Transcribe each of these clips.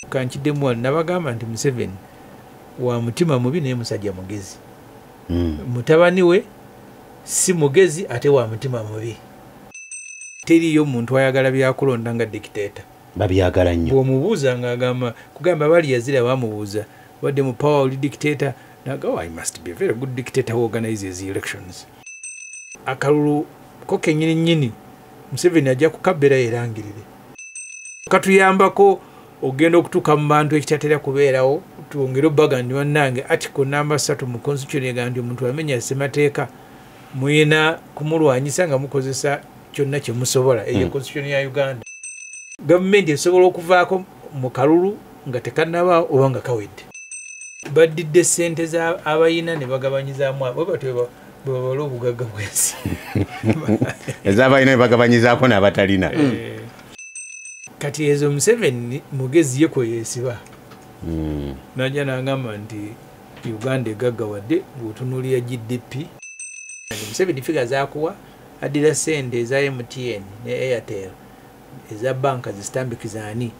Kankiddemu wano, nabagamba nti Museveni wa mutima mubi naye musajja mugezi. Mutabani we si mugezi ate wa mutima mubi. Teriyo muntu ayagala byakulonda nga dictator. Babyagala nnyo. Bw'omubuuza ng'agamba, kugamba bali yazira bamubuuza, wadde mu power oli dictator, naga, "I must be a very good dictator who organizes elections." Akalulu ko kennyini nnyini Museveni ajja kukabbera yerangirire. Katuyambako ogenda okutuuka mu bantu ekitatera kubeerawo, twongere obbaga ndi bannange article namba 3 mu constitution egamba nti omuntu amenya ssemateeka muyina kumulwanyisa nga mukozesa kyonna kye musobola. Eyo constitution ya Uganda. Gavumenti esobola okuvaako mu kalulu nga tekannabaawo oba nga kawedde. Baddidde ssente za abayina ne bagabanyizaamu abo batyo bwe babala obugagga bw'ensi. Ez'abalina ne bagabanyizaako n'abatalina. Kati ezo Museveni mugezi ye kwe yeesiba. Najja n'agamba nti Uganda egaggawadde bw'otunuulira GDP. Museveni figure z'akuwa addira ssente eza MTN ne Airtel eza banka zisitambikiza ani,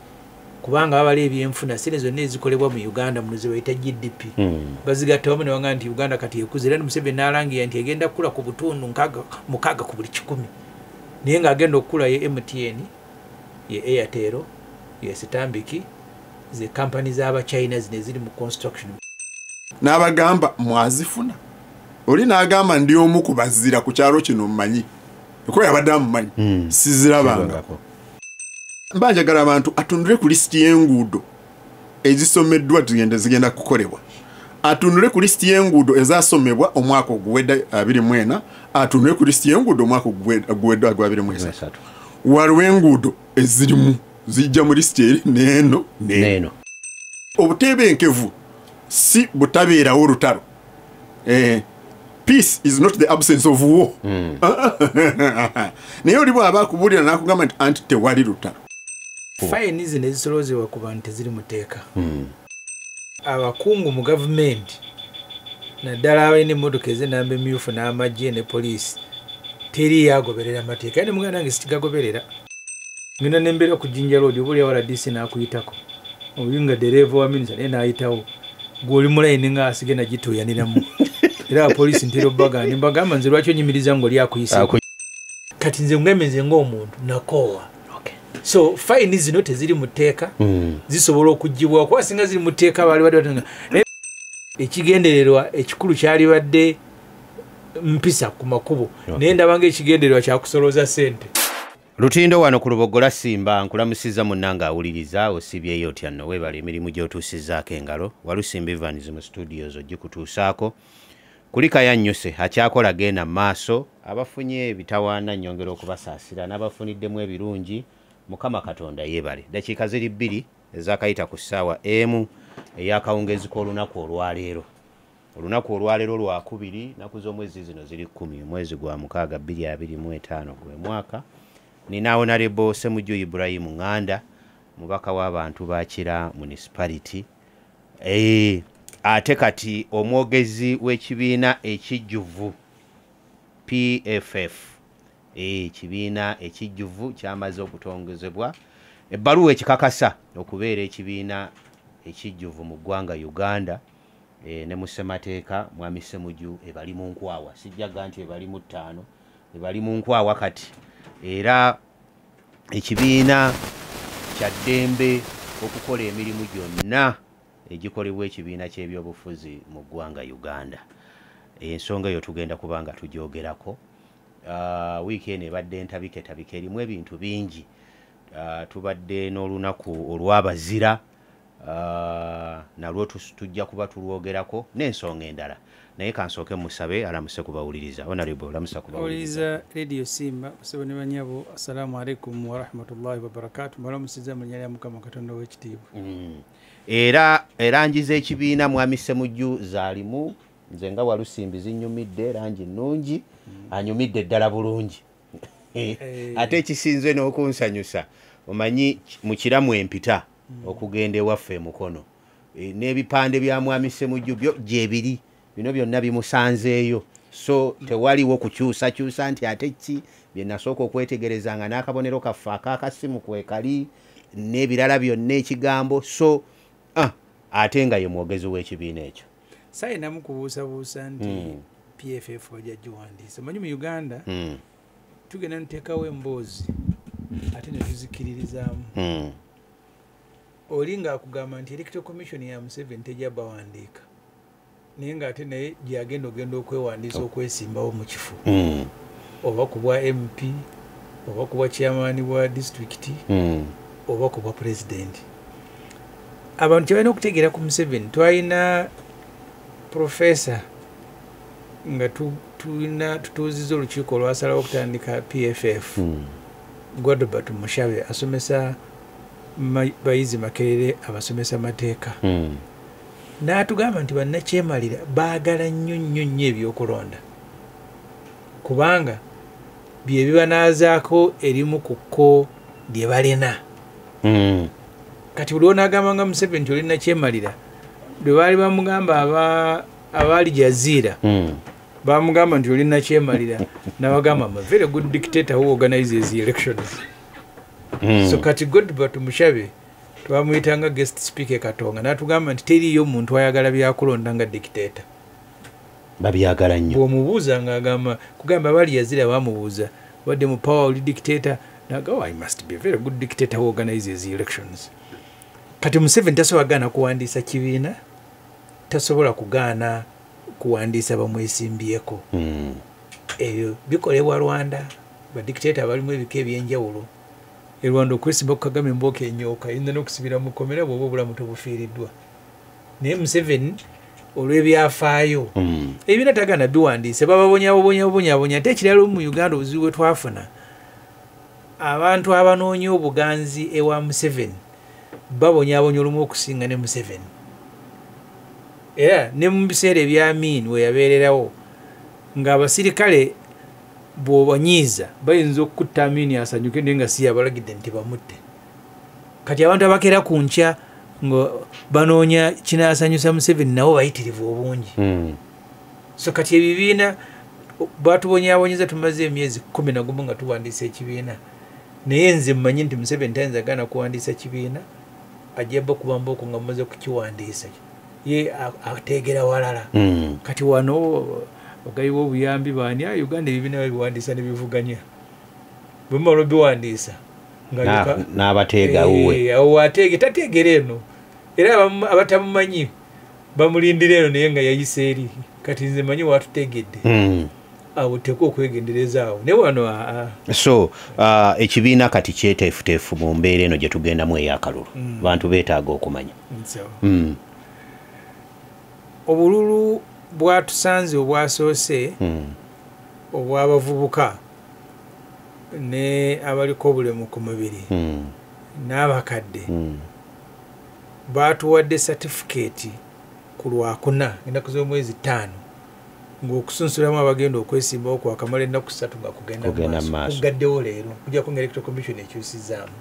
kubanga babala ebyenfuna ssente zonna ezikolebwa mu Uganda muno ze bayita GDP. Bazigatta wamu ne bagamba nti Uganda kati ekuze, era Museveni n'alangira nti egenda kukula ku butundu 66 ku buli 100, naye ng'agenda okukula ye MTN, ye Airtel, ye Stanbic, ze kampani z'Abachina zino eziri mu construction. N'abagamba mwazifuna, oli n'agamba ndi omu ku bazira ku kyalo kino mmanyi, kuba yabadde amumanyi, sizirabangako. Mba njagala abantu atunule ku lisiti y'enguudo ezisomeddwa zigenda kukolebwa, atunule ku lisiti y'enguudo ezasomebwa omwaka oguwedde 24, atunule ku lisiti y'enguudo omwaka oguwedde gwa 23. Waliwo enguudo ezirimu zijja mu lisiti eri n'eno n'eno. Obutebenkevu si butabeerawo olutalo. Peace is not the absence of war. Naye oli bw'aba akubuulira n'akugamba nti anti tewali lutalo. Fayini zino ezisoloozebwa ku bantu teziri mu tteeka. Abakungu mu gavumenti naddala abalina emmotoka ez'ennamba emyufu n'amagye ne poliisi teriyo agoberera amateeka. Era ne muganda wange sikigagoberera. Ngenda ne mbeera ku Jinja Road, oba oli awo RDC n'akuyitako, oli nga ddereeva wa minisita naye n'ayitawo, ggwe oli mu layini nga asigenda gituuyaniramu. Era abapoliisi ntera obbagamba ne mbagamba nze lwaki onyimiriza ng'oli akuyise? Kati nze ngambe nze ng'omuntu nakoowa. So fayini zino teziri mu tteeka, zisobola okuggyibwako, kuba singa ziri mu tteeka baali badde batunga. Naye ekigendererwa ekikulu kyalibadde mpisa ku makubo, naye ndaba ng'ekigendererwa kya kusolooza ssente. Lutindo wano ku Lubogola Simba, nkulamusizza munnange awuliriza, osibyeyo otya nno, weebale emirimu gy'otuusizzaako engalo. Walusimba Evans mu studios ogikutuusaako. Kulika yannyuse akyakola genda mu maaso, abafunye ebitawaana nnyongera okubasaasira n'abafuniddemu ebirungi, Mukama Katonda yeebale. Dakiika ziri 2 ezakayita ku ssaawa 1 ey'akawungeezi k'olunaku olwaleero. Olunaku olwaleero lwakubiri, nnaku z'omwezi zino ziri 10, omwezi gwa 6 2025 gwe mwaka. Nina Honorable Ssemujju Ibrahim Nganda, mubaka w'abantu ba Kira Municipality. Ate kati omwogezi w'ekibiina ekijjuvu PFF. Ekibiina ekijjuvu kyamaze okutongozebwa, ebbaluwa ekikakasa okubeera ekibiina ekijjuvu mu ggwanga Uganda. Ne mu ssemateeka Mwami Ssemujju ebali mu nkwawa, sijjaga nti ebali mu 5, ebali mu nkwawa kati. Era ekibiina kya ddembe okukola emirimu gyonna egikolebwa ekibiina ky'ebyobufuzi mu ggwanga Uganda. Ensonga eyo tugenda kuba nga tugyogerako. Wiiki eno ebadde ntabiketabike erimu ebintu bingi. Tubadde n'olunaku olw'abazira, nalwo tujja kuba tulwogerako n'ensonga endala. Naye kansooke musabe alamuse kubawuliriza. Honorable, olamusa kubawuliriza. Owuliriza Radio Simba, basebo ne bannyabo, assalamu alaikum wa rahmatullahi wa barakatuh. Mbalamusizza mu linnya lya Mukama Katonda ow'ekitiibwa. Era erangi z'ekibiina Mwami Ssemujju zaalimu, nze nga Walusimbi zinnyumidde, rangi nnungi, anyumidde ddala bulungi. Ate ekisinze n'okunsanyusa, omanyi mu Kiramu empita okugenda ewaffe e Mukono. N'ebipande bya Mwami Ssemujju byo gyebiri, bino byonna bimusanzeeyo. So tewaliwo kukyusakyusa nti ate ki bye nasooka okwetegereza nga n'akabonero kaffe ak'akasimu kwe kali. n'ebirala byonna ekigambo so ate nga ye mwogezi w'ekibiina ekyo. Sayinamu kubuusabuusa nti PFF bajja giwandiisa. Omanyi mu Uganda tugenda nteekawo emboozi ate ne tuzikiririzaamu. Oli ng'akugamba nti Electoral Commission ya Museveni tejja bawandiika, naye ng'ate naye gyagenda ogenda okwewandiisa okwesimbawo mu kifo oba ku bwa MP oba ku bwa chairman bwa disitulikiti oba ku bwa pulezidenti. Abantu kye balina okutegeera ku Museveni, twalina profesa nga tulina tutuuzizza olukiiko olwasalawo okutandika PFF, Godobert Mushabe asomesa bayizi Makerere, abasomesa mateeka, n'atugamba nti bannakyemalira baagala nnyo nnyo nnyo ebyokulonda kubanga bye bibanaazaako erimu ku kko lye balina. Kati buli onaagamba nga Museveni nti oli nakyemalira, lwe baali bamugamba abaali Jazeera bamugamba nti oli nakyemalira, n'abagamba I'm a very good dictator who organizes the elections. So kati Godobert Mushabe twamuyitanga guest speaker Katonga n'atugamba nti teriiyo muntu ayagala byakulonda nga dictator. Babyagala nnyo. Bw'omubuuza ng'agamba kugamba abaali Jazeera bamubuuza wadde mu power oli dictator, n'agamba I must be a very good dictator who organizes the elections. Kati Museveni tasobola kugaana kuwandiisa kibiina, tasobola kugaana kuwandiisa bamwesimbyeko. Ebyo bikolebwa Rwanda, badictator abalimu ebika ebyenjawulo. E Rwanda okwesimba ku Kagame embooka enyooka, ayinza n'okusibira mu kkomera bw'oba obulamu tobufiiriddwa. Naye Museveni olw'ebyafaayo ebibiina tagaana biwandiise, bababonyabonyabonyabonya. Ate ekirala mu Uganda obuzibu bwe twafuna, abantu abanoonya obuganzi ewa Museveni babonyabonya olumu okusinga ne Museveni. Era ne mu biseera ebya Amin we yabeererawo ng'abasirikale bw'obanyiiza bayinza okukutta Amin asanyuke naye nga si yabalagidde nti bamutte. Kati abantu abakeera ku nkya nga banoonya kinaasanyusa Museveni nabo bayitirivu obungi. So kati ebibiina batubonyaabonyeza, tumaze emyezi 11 nga tuwandiisa ekibiina, naye nze mmanyi nti Museveni tayinza gaana kuwandiisa kibiina, ajja bakuba mbooko nga mumaze kukiwandiisa, ye ateegera walala. Kati wano bagayi b'obuyambi baani, Uganda ebibiina babiwandiisa ne bivuganya, bwe mumala obiwandiisa n'abateega wuwe awo ateege tateegera eno, era abatamumanyi bamulindira eno naye nga yayise eri. Kati nze manyi watutegedde awo teeka okwegendereza awo naye wano. So ekibiina kati kyeteefuteefu mu mbeera eno gye tugendamu ey'akalulu, bantu beetaaga okumanya. Obululu bwatusanze obwasoose obw'abavubuka ne abaliko obulemu ku mubiri n'abakadde baatuwadde satifikeeti ku Lwakuna ennaku z'omwezi 5 ng'okusunsulamu abagenda okwesimbawo kwakamala ennaku 3 nga kugenda mu maaso. Kugaddewo leero kujjako nga Electoral Commission ekyusizaamu,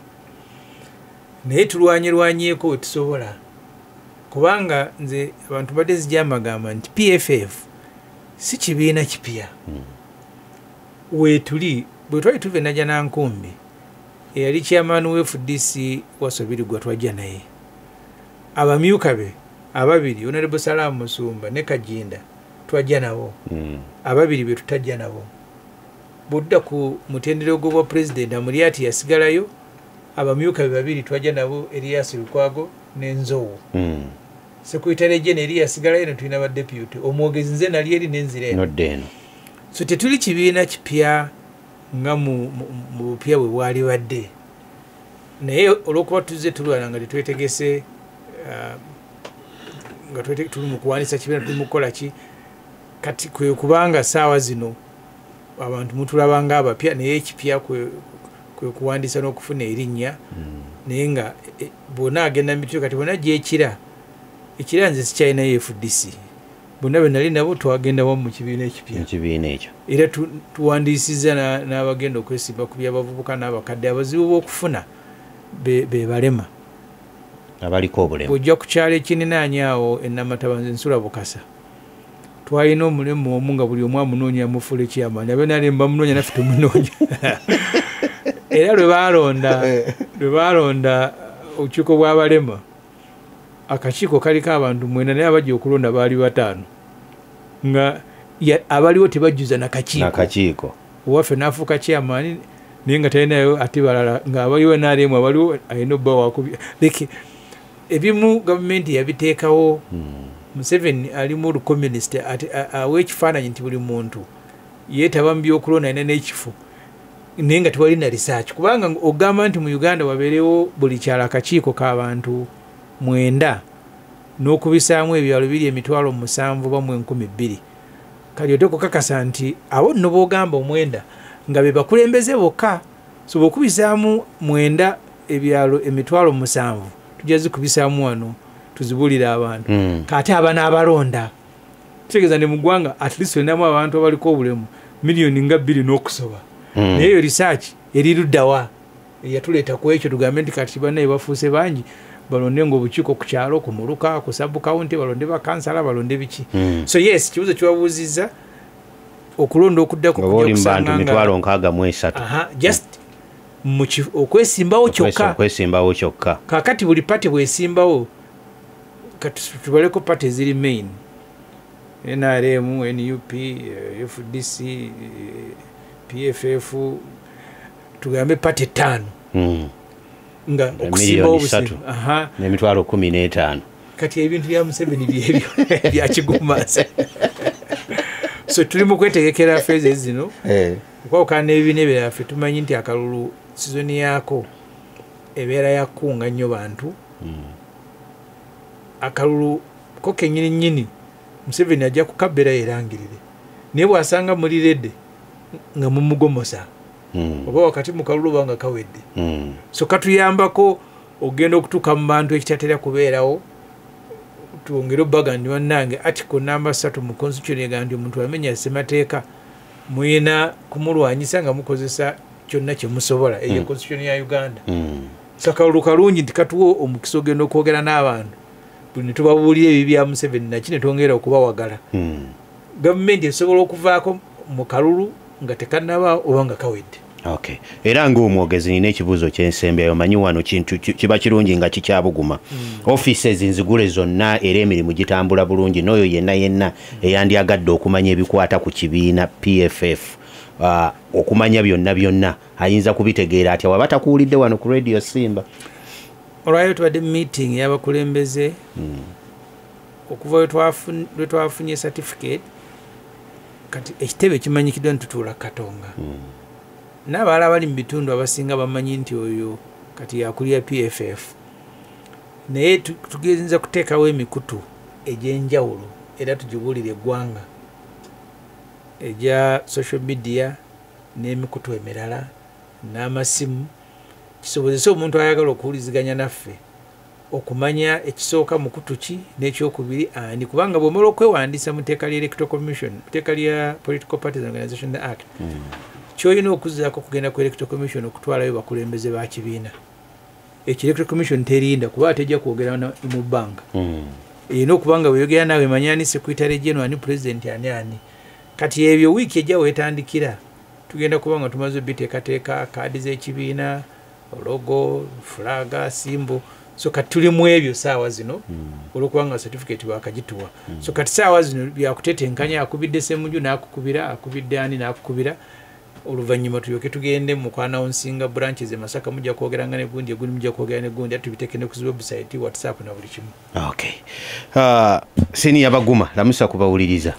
naye tulwanyerwanyeeko we tusobola, kubanga nze abantu badde nzija amagamba nti PFF si kibiina kipya. Weetuli bwe twali tuva e Najjanankumbi, eyali chairman wa FDC Wasobiri gwe twajja naye, abamyuka be ababiri Honorable Salamu Musumba ne Kajinda twajja nabo, ababiri be tutajja nabo. Bw'odda ku mutendera gw'obwa pulezidenti Amuriat yasigalayo, abamyuka be babiri twajja nabo, Erias Lukwago ne Nzowu. Secretary General eri yasigalayo ne tulina badeputy, omwogezi nze nali eri n'enzira eno. So tetuli kibiina kipya nga mu bupya bwe bwali badde, naye olw'okuba tuzze tulwana nga tetwetegese, nga tuli mu kuwandiisa kibiina, tuli mu kukola ki, kati kwe kubanga ssaawa zino abantu mutulaba nga abapya, naye ekipya kwe kuwandiisa n'okufuna erinnya, naye nga bonna agenda mu bityo. Kati bonna gyekira ekira nze sikyalinayo FDC, bonna be nali nabo twagenda wamu mu kibiina ekipya, ekibiina ekyo, era tuwandiisizza n'abagenda okwesimba ku by'abavubuka n'abakadde. Abazibu b'okufuna be balema abaliko obulemu. Bw'ojja ku kyalo ekininaanye awo e Namataba, nze nsula Bukasa, twalina omulemu omu nga buli omu amunoonya amufuula ekyamaanyi, abe bamunoonya naffe tumunoonya. Era lwe baalonda Obukiiko bw'abalema akakiiko kaliko abantu 9, naye abajja okulonda baali 5, nga abaliwo tebajjuza nakakiiko. Owaffe n'afuuka chairman naye nga talinayo ate balala, nga abaliwo NRM abaliwo alina obba wakubi. Like ebimu gavumenti yabiteekawo. Museveni alimu olucommunist, awa ekifaananyi nti buli muntu yeetaba mu byokulonda alina n'ekifo, naye nga tewali na research. Kubanga ogamba nti mu Uganda wabeerewo buli kyalo akakiiko k'abantu 9 n'okubisaamu ebyalo biri 7,000 2,000. Kali oteeka okukakasa nti abo nno b'ogamba 9 nga be bakulembeze bokka. So bw'okubisaamu 9 ebyalo 7,000, tujja zikubisaamu wano tuzibuulire abantu. Kati abanaabalonda kitegeeza ne mu ggwanga at least olinamu abantu abaliko obulemu miliyoni nga 2 n'okusoba. Naye eyo research eri luddawa eyatuleeta ku ekyo tugambe nti kati bannaye bafuuse bangi, balonde ng'obukiiko ku kyalo, ku muluka, ku sub county, balonde bakansala, balonde biki. So yes, kibuuzo kibabuuzizza, okulonda okuddako Oba oli mu bantu 63,000. Aha, just okwesimbawo kyokka. Okwesimbawo kyokka. Kaakati buli party bwesimbawo, kati tubaleko party eziri main: NRM, NUP, FDC, PFF, tugambe party 5 nga okusimbawo Miliyoni 3 n'emitwalo 15. Kati ebintu bya Museveni byebyo byakigumasa. So tuli mu kwetegekera phases zino okwawukana n'ebibiina ebirala. Ffe tumanyi nti akalulu sizoni yaako ebeera yakunga nnyo bantu. Akalulu ko kennyini nnyini Museveni ajja kukabbera yerangirire, naye bw'asanga muli ready nga mumugomosa oba wakati mu kalulu oba nga kawedde. So katuyambako ogenda okutuuka mu bantu ekitatera kubeerawo. Twongere obbaga ndi bannange, article namba 3 mu constitution egamba nti omuntu amenya ssemateeka muyina kumulwanyisa nga mukozesa kyonna kye musobola. Eyo constitution ya Uganda. So akalulu kalungi nti katuwa omukisa ogenda okwogera n'abantu buli ne tubabuulira ebibi bya Museveni naki ne twongera okubawagala. Gavumenti esobola okuvaako mu kalulu nga tekannaba oba nga kawedde. Okay. Era ng'omwogezi nina ekibuuzo kyensembyayo. Omanyi wano kintu kiba kirungi nga kikyabuguma. Offices nzigule zonna era emirimu gitambula bulungi, n'oyo yenna yenna eyandyagadde okumanya ebikwata ku kibiina PFF, okumanya byonna byonna ayinza kubitegeera atya waba takuwulidde wano ku Radio Simba? Olwaleero tubadde mu meeting y'abakulembeze okuva lwe twafunye certificate. Kati ekitebe kimanyikiddwa nti tutuula Katonga, n'abalala abali mu bitundu abasinga bamanyi nti oyo kati yakulira PFF, naye tugenza kuteekawo emikutu egy'enjawulo era tugibuulire eggwanga, egya social media n'emikutu emirala n'amasimu, kisobozese omuntu ayagala okuwuliziganya naffe okumanya ekisooka mukutu ki n'ekyokubiri ani. Kubanga bw'omala okwewandiisa mu tteeka lya Electoral Commission, mu tteeka lya Political Parties and Organization Act, kyolina okuzzaako okugenda ku Electoral Commission okutwalayo bakulembeze ba kibiina. Ekyo Electoral Commission terinda, kuba tejja kwogera mu bbanga. Erina okuba nga bweyogera naawe emanya ani secretary general, ani president, ani ani. Kati ebyo wiiki ejja weetandikira tugenda kuba nga tumaze obiteekateeka, kaadi z'ekibiina, logo, flag, symbol. So kati tuli mu ebyo saawa zino olwokuba nga certificate bakagituwa. So kati saawa zino byakutetenkanya, akubidde Ssemujju n'akukubira, akubidde ani n'akukubira, oluvannyuma tulyoke tugende mu kuannouncinga branches e Masaka mujja kwogeranga ne gundi, egundi mujja kwogera ne gundi, ate tubiteeke ne ku zi website, WhatsApp na buli kimu. Okay. Senior Baguma, lamusa kubawuliriza.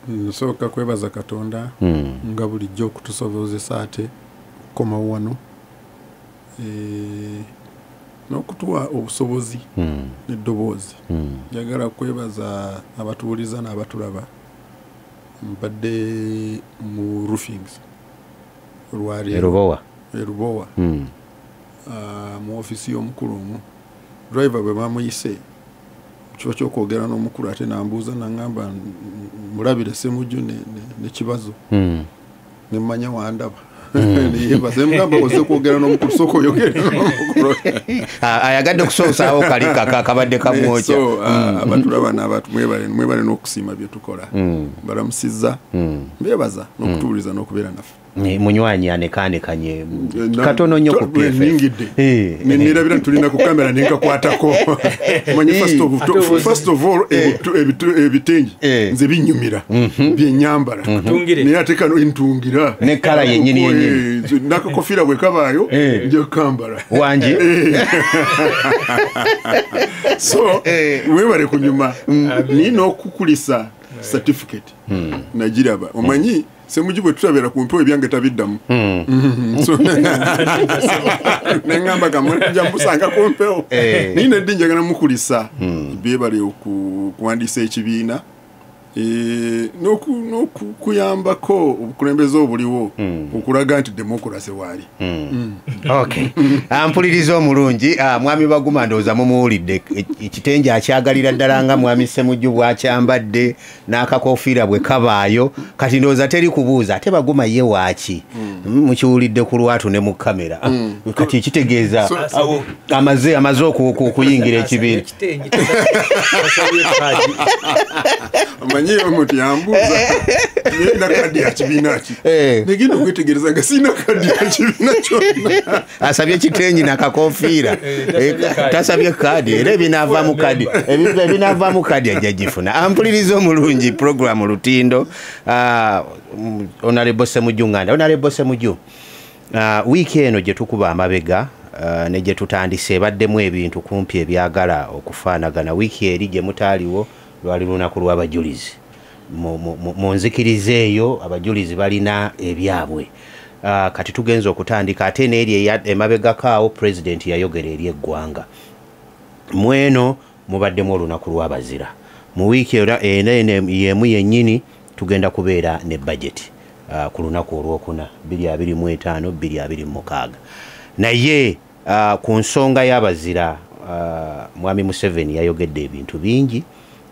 Nsooka kwebaza Katonda nga bulijjo okutusobozesa ate okukomawo wano n'okutuwa obusobozi n'eddoboozi. Njagala kwebaza abatuwuliza n'abatulaba. Mbadde mu roofings olwaleero. Erubowa. Erubowa. Mu ofiisi y'omukulu omu, driver bwe bamuyise mu kifo ky'okwogera n'omukulu ate nambuuza naŋŋamba mulabire Ssemujju ne Kibazo. Ne mmanya wandaba. Neyebaza nemugamba ozze kwogera n'omukulu, sooka oyogere n'omukulu. Ayagadde okusoosaawo kali kabadde kamwokya. So abatulaba n'abantu mwebale, mwebale n'okusiima bye tukola. Balamusizza, mbeebaza n'okutuwuliza n'okubeera naffe. Munywanyi anekanekanye katono nnyo ku PFF. Ningidde nerabira tulina ku kamera nenkakwatako. Manyi first of all ebitengi nze binyumira byenyambala naye ate kano ntungira ne kala yennyini yennyini nakakofira bwe kabaayo nja kukambala wangi. So webale kunyuma nina okukulisa certificate nagiraba omanyi Ssemujju bwe tutabeera ku mpewo ebyange tabiddamu. Nengamba nja musanga ku mpewo. Naye neddi njagala mukulisa byebale okuwandiisa ekibiina n'okuyambako obukulembeze obuliwo okulaga nti demokurasi waali. Okay. Ampuliriza omulungi, mwami Baguma ndowooza mumuwulidde ekitengi akyagalira ddala nga mwami Ssemujju bw'akyambadde n'akakofiira bwe kabaayo. Kati ndowooza teri kubuuza ate Baguma ye waaki? Mukiwulidde ku lwatu ne mu kamera. Kati kitegeeza amaze okuyingira ekibiina. Manyi omuntu yambuuza nina kadi ya kibiina ki, negenda okwetegereza nga sirina kadi ya kibiina kyonna. Asabye kitengi nakakofiira, tasabye kadi, era ebinaavaamu kadi ebinaavaamu kadi ajja gifuna. Ampuliriza omulungi programu Lutindo, Honorable Ssemujju Nganda. Honorable Ssemujju, wiiki eno gye tukuba amabega ne gye tutandise ebaddemu ebintu kumpi ebyagala okufaanagana. Wiiki eri gye mutaaliwo lwali lunaku lw'abajulizi. Mu nzikiriza eyo abajulizi balina ebyabwe. Kati tugenza okutandika ate n'eri emabegako awo pulezidenti yayogera eri eggwanga. Mweno mubaddemu olunaku lw'abazira. Mu wiiki era eno y'emu yennyini tugenda kubeera ne bajeti ku lunaku olwokuna 2025 2026. Naye ku nsonga y'abazira mwami Museveni yayogedde ebintu bingi.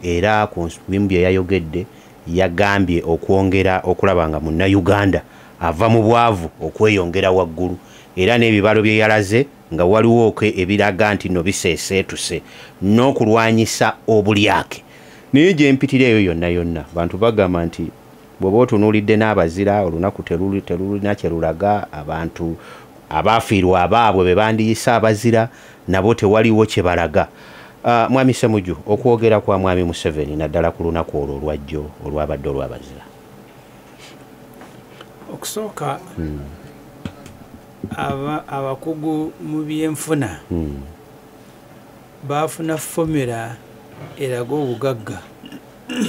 Era ku bimu bye yayogedde yagambye okwongera okulaba nga munnayuganda ava mu bwavu okweyongera waggulu, era n'ebibalo bye yalaze nga waliwo ebiraga nti no biseeseetuse n'okulwanyisa obulyake. Naye gye mpitira eyo yonna yonna bantu bagamba nti bw'oba otunuulidde n'abazira olunaku terulina kye lulaga, abantu abaafiirwa abaabwe be bandiyise abazira nabo tewaliwo kye balaga. Mwami Ssemujju, okwogera kwa mwami Museveni naddala ku lunaku olwo olwajjo olwabadde olw'abazira. Okusooka abakugu mu byenfuna baafuna formula eraga obugagga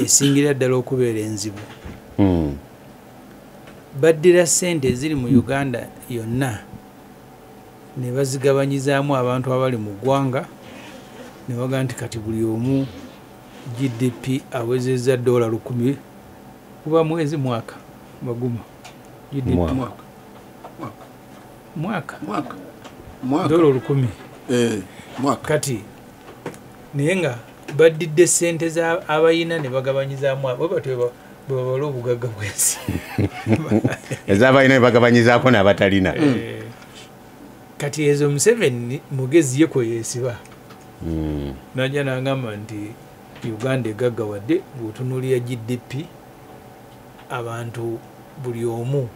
esingira ddala okubeera enzibu. Baddira ssente eziri mu Uganda yonna ne bazigabanyizaamu abantu abali mu ggwanga ne bagamba nti kati buli omu GDP awezezza $1,000 kuba mwezi mwaka. Baguma GDP mwaka $1,000 mwaka. Kati naye nga baddidde ssente za abayina ne bagabanyizaamu abo batyo bwe babala obugagga bw'ensi ez'abalina ne bagabanyizaako n'abatalina. Kati ezo Museveni mugezi ye kwe yeesiba. Najja n'agamba nti Uganda egaggawadde bw'otunuulira GDP abantu buli omu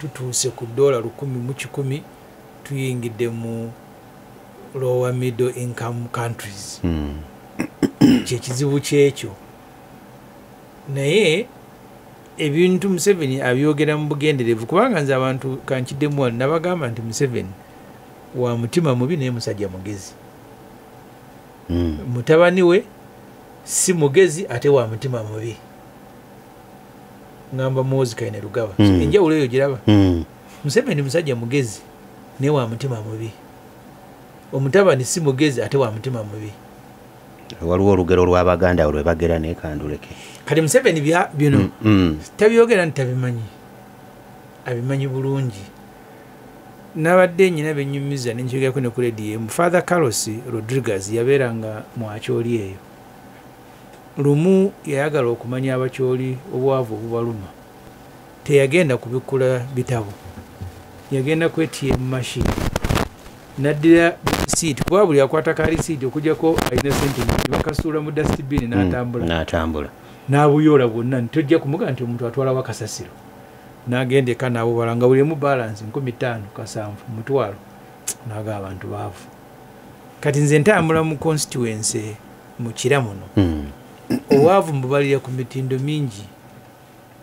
tutuuse ku $1,100 tuyingidde mu lower middle income countries. Kyekizibu kyekyo. Naye ebintu Museveni abyogera mu bugenderevu, kubanga nze abantu kankiddemu wano nabagamba nti Museveni wa mutima mubi naye musajja mugezi. Mutabani we si mugezi ate wa mutima mubi. Ngamba Muhoozi Kainerugaba. Enjawulo eyo giraba. Museveni musajja mugezi naye wa mutima mubi. Omutabani si mugezi ate wa mutima mubi. Waliwo olugero lw'Abaganda lwe bagera naye kanduleke. Kati Museveni bino tabyogera nti tabimanyi, abimanyi bulungi. Nabadde nnyina bennyumiza ne nkyogerako ne ku rediyo emu. Father Carlos Rodriguez yabeeranga mu Acholi eyo. Lumu yayagala okumanya Abakyoli obwavu obubaluma. Teyagenda kubikkula bitabo, yagenda ku ATM machine n'addira receipt, kuba buli akwata ka receipt okuggyako alina ssente nnyingi bakasuula mu dustbin n'atambula n'abuyoola bwonna. Tojja kumugamba nti omuntu atwalawo akasasiro. N'agenda eka n'abubala nga buli emu balance 5,000 kasanvu mutwalo, n'agamba abantu baavu. Kati nze ntambula mu constituency mu Kira muno, obwavu mbubalira ku mitindo mingi.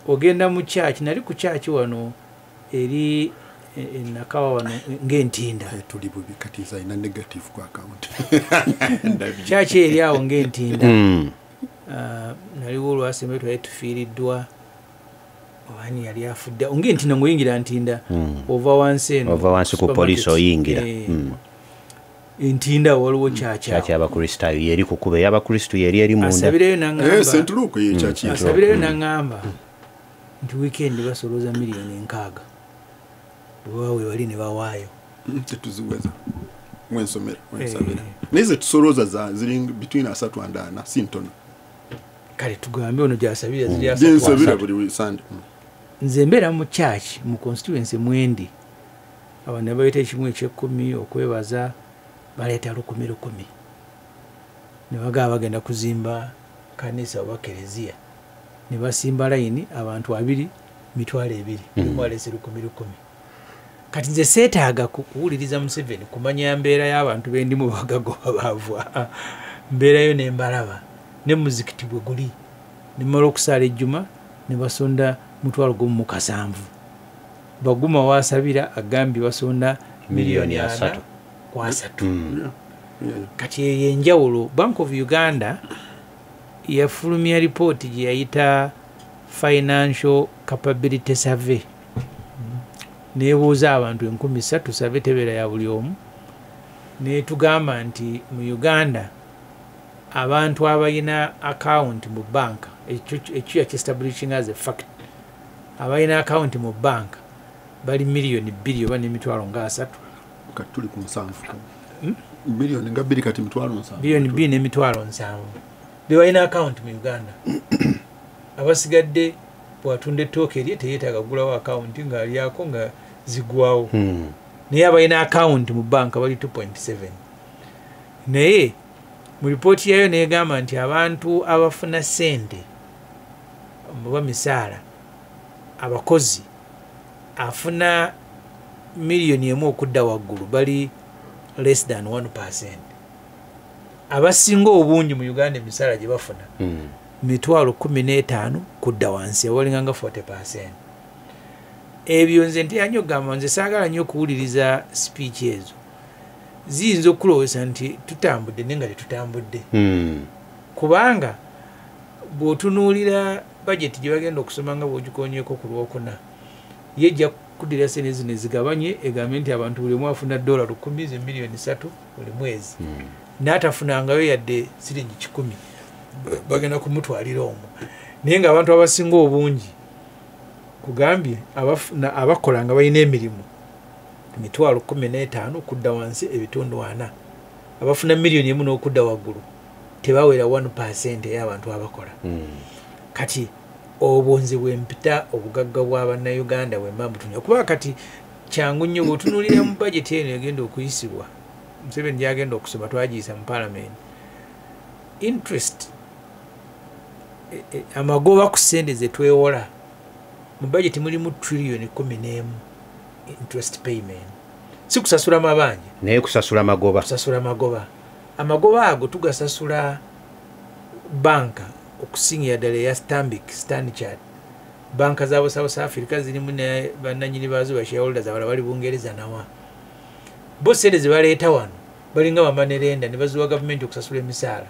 Ogenda mu church, nali ku church wano eri Nakawa wano ng'entinda. Tuli bubi kati nze alina negative ku account. Church eri awo ng'entinda. Naliwo olwasembe twali tufiiriddwa, obaani yali afudde ng'entinda, ng'oyingira Ntinda, ova wansi eno, ova wansi ku poliisi oyingira. Entinda waliwo church Church y'Abakristaayo yeri ku kkubo ey'Abakristu yeri eri munda. Asabireyo n'aŋŋamba. St. Luke ye church. Asabireyo n'aŋŋamba nti weekend basolooza miliyoni 60 bwe baba bali ne bawaayo. Tetuziweza wensomera wensabira, naye ze tusolooza ziri between 30 and 40, si ntono. Kale tugambe ono gyasabira ziri gyensabira 30. Buli Sunday. Nze mbeera mu church mu constituency mwendi, abantu ne baleeta ekimu ekyekumi okwebaza, baleeta 1,000 1,000, ne bagamba bagenda kuzimba kanisa oba kereziya, ne basimba layini abantu abiri 20,000, buli aleese 1,000 1,000. Kati nze seetaaga kuwuliriza Museveni kumanya mbeera y'abantu bendimu bagagoba baavwa. Mbeerayo ne mbalaba ne muzikiti bwe guli, ne mmala okusaala ejjuma ne basonda 17,000. Baguma waasabira agambye basonda miliyoni 40 asatu. Ku 30. Kati eyo enjawulo. Bank of Uganda yafulumya ripooti gye yayita Financial Capability Survey, nebuuza abantu 3,000. Survey tebeera ya buli omu. Netugamba nti mu Uganda abantu abalina account mu banka, ekyo yakiestablishing as a fact, abalina account mu banka bali miliyoni 2 oba n'emitwalo nga 30. Kati tuli ku 7 miliyoni nga 2, kati 70,000. Miliyoni 2 n'emitwalo 70 be balina account mu Uganda. Abasigadde bwatunda ettooke erye teyeetaaga kugulawo account, ng'alyako nga zigwawo. Naye abalina account mu banka bali 2.7. Naye mu ripooti yayo negamba nti abantu abafuna ssente oba misaala, abakozi afuna miliyoni 1 okudda waggulu bali less than 1. Abasinga obungi mu Uganda emisaala gye bafuna 15,000 kudda wansi, abalinganga 40. Ebyo nze ntera nnyo okugamba, nze saagala nnyo okuwuliriza speech ezo. Ziyinza okulowooza nti tutambudde, naye nga tetutambudde, kubanga bw'otunuulira bajeti gye bagenda okusoma nga bw'ogikonyeeko ku Lwokuna, ye ejja kuddira sente zino ezigabanye, egambe nti abantu buli omu afuna $1,000, ze miliyoni 3 buli mwezi, n'atafunangayo yadde siringi 100 bagenda kumutwalira omwo. Naye ng'abantu abasinga obungi, kugambye abakola nga balina emirimu 15,000 okudda wansi 40, abafuna miliyoni 1 n'okudda waggulu tebawera 1% ey'abantu abakola. Kati obwo nze bwempita obugagga bw'abannayuganda bwe mba mbutunuulira, kuba kati kyangu nnyo bw'otunuulira mu bajeti eno egenda okuyisibwa, Museveni gyagenda okusoma, twagiyisa mu parliament, interest, amagoba ku ssente ze twewola mu bajeti mulimu triliyoni 11 interest payment. Si kusasula mabanja, naye kusasula magoba. Kusasula magoba. Amagoba ago tugasasula banka okusingira ddala eya Stanbic, Stanchart. Banka z'abo South Africa zirimu ne bannannyini baazo, bashareholders abalala bali Bungereza nawa. Bo ssente ze baleeta wano balinga ba money lender, ne baziwa gavumenti okusasula emisaala.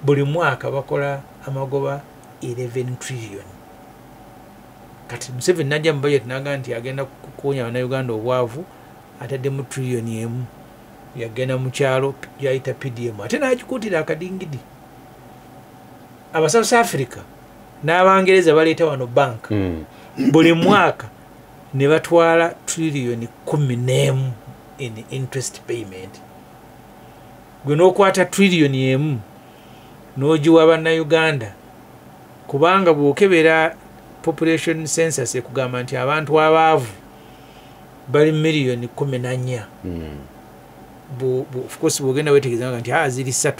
Buli mwaka bakola amagoba 11 trillion. Kati Museveni najja mu budget n'agamba nti agenda kukunya bannayuganda obwavu, ataddemu triliyoni 1, yagenda mu kyalo gyayita PDM, ate n'agikuutira akadingidi. Aba South Africa n'Abangereza baleeta wano banka, buli mwaka ne batwala triliyoni 11 in interest payment. Gwe n'okwata triliyoni 1 n'ogiwa bannayuganda, kubanga bw'okebera population census ekugamba nti abantu abaavu bali miliyoni 14. Of course bw'ogenda weetegereza nti ziri 3,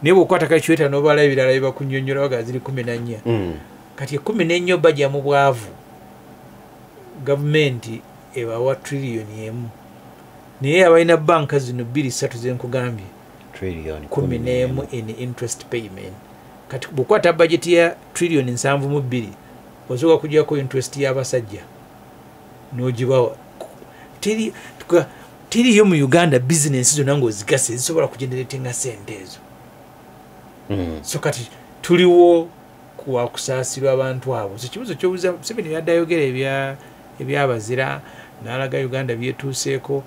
naye bw'okwata calculator n'obala ebirala bibakunnyonnyola baga ziri 14. Kati 14 bajja mu bwavu. Gavumenti ebawa triliyoni 1, naye abalina banka zino 2-3 zenkugambye triliyoni 11 in interest payment. Kati bw'okwata bajeti ya triliyoni 72 osooka kuggyako interest y'abasajja n'ogibawa. Teriyo mu Uganda bizinensi zonna ng'ozigase zisobola kugeneratinga sente ezo. So kati tuliwo kusaasirwa abantu abo. So ekibuuzo ky'obuuza, Museveni yadde ayogera ebyabazira n'alaga Uganda byetuuseeko,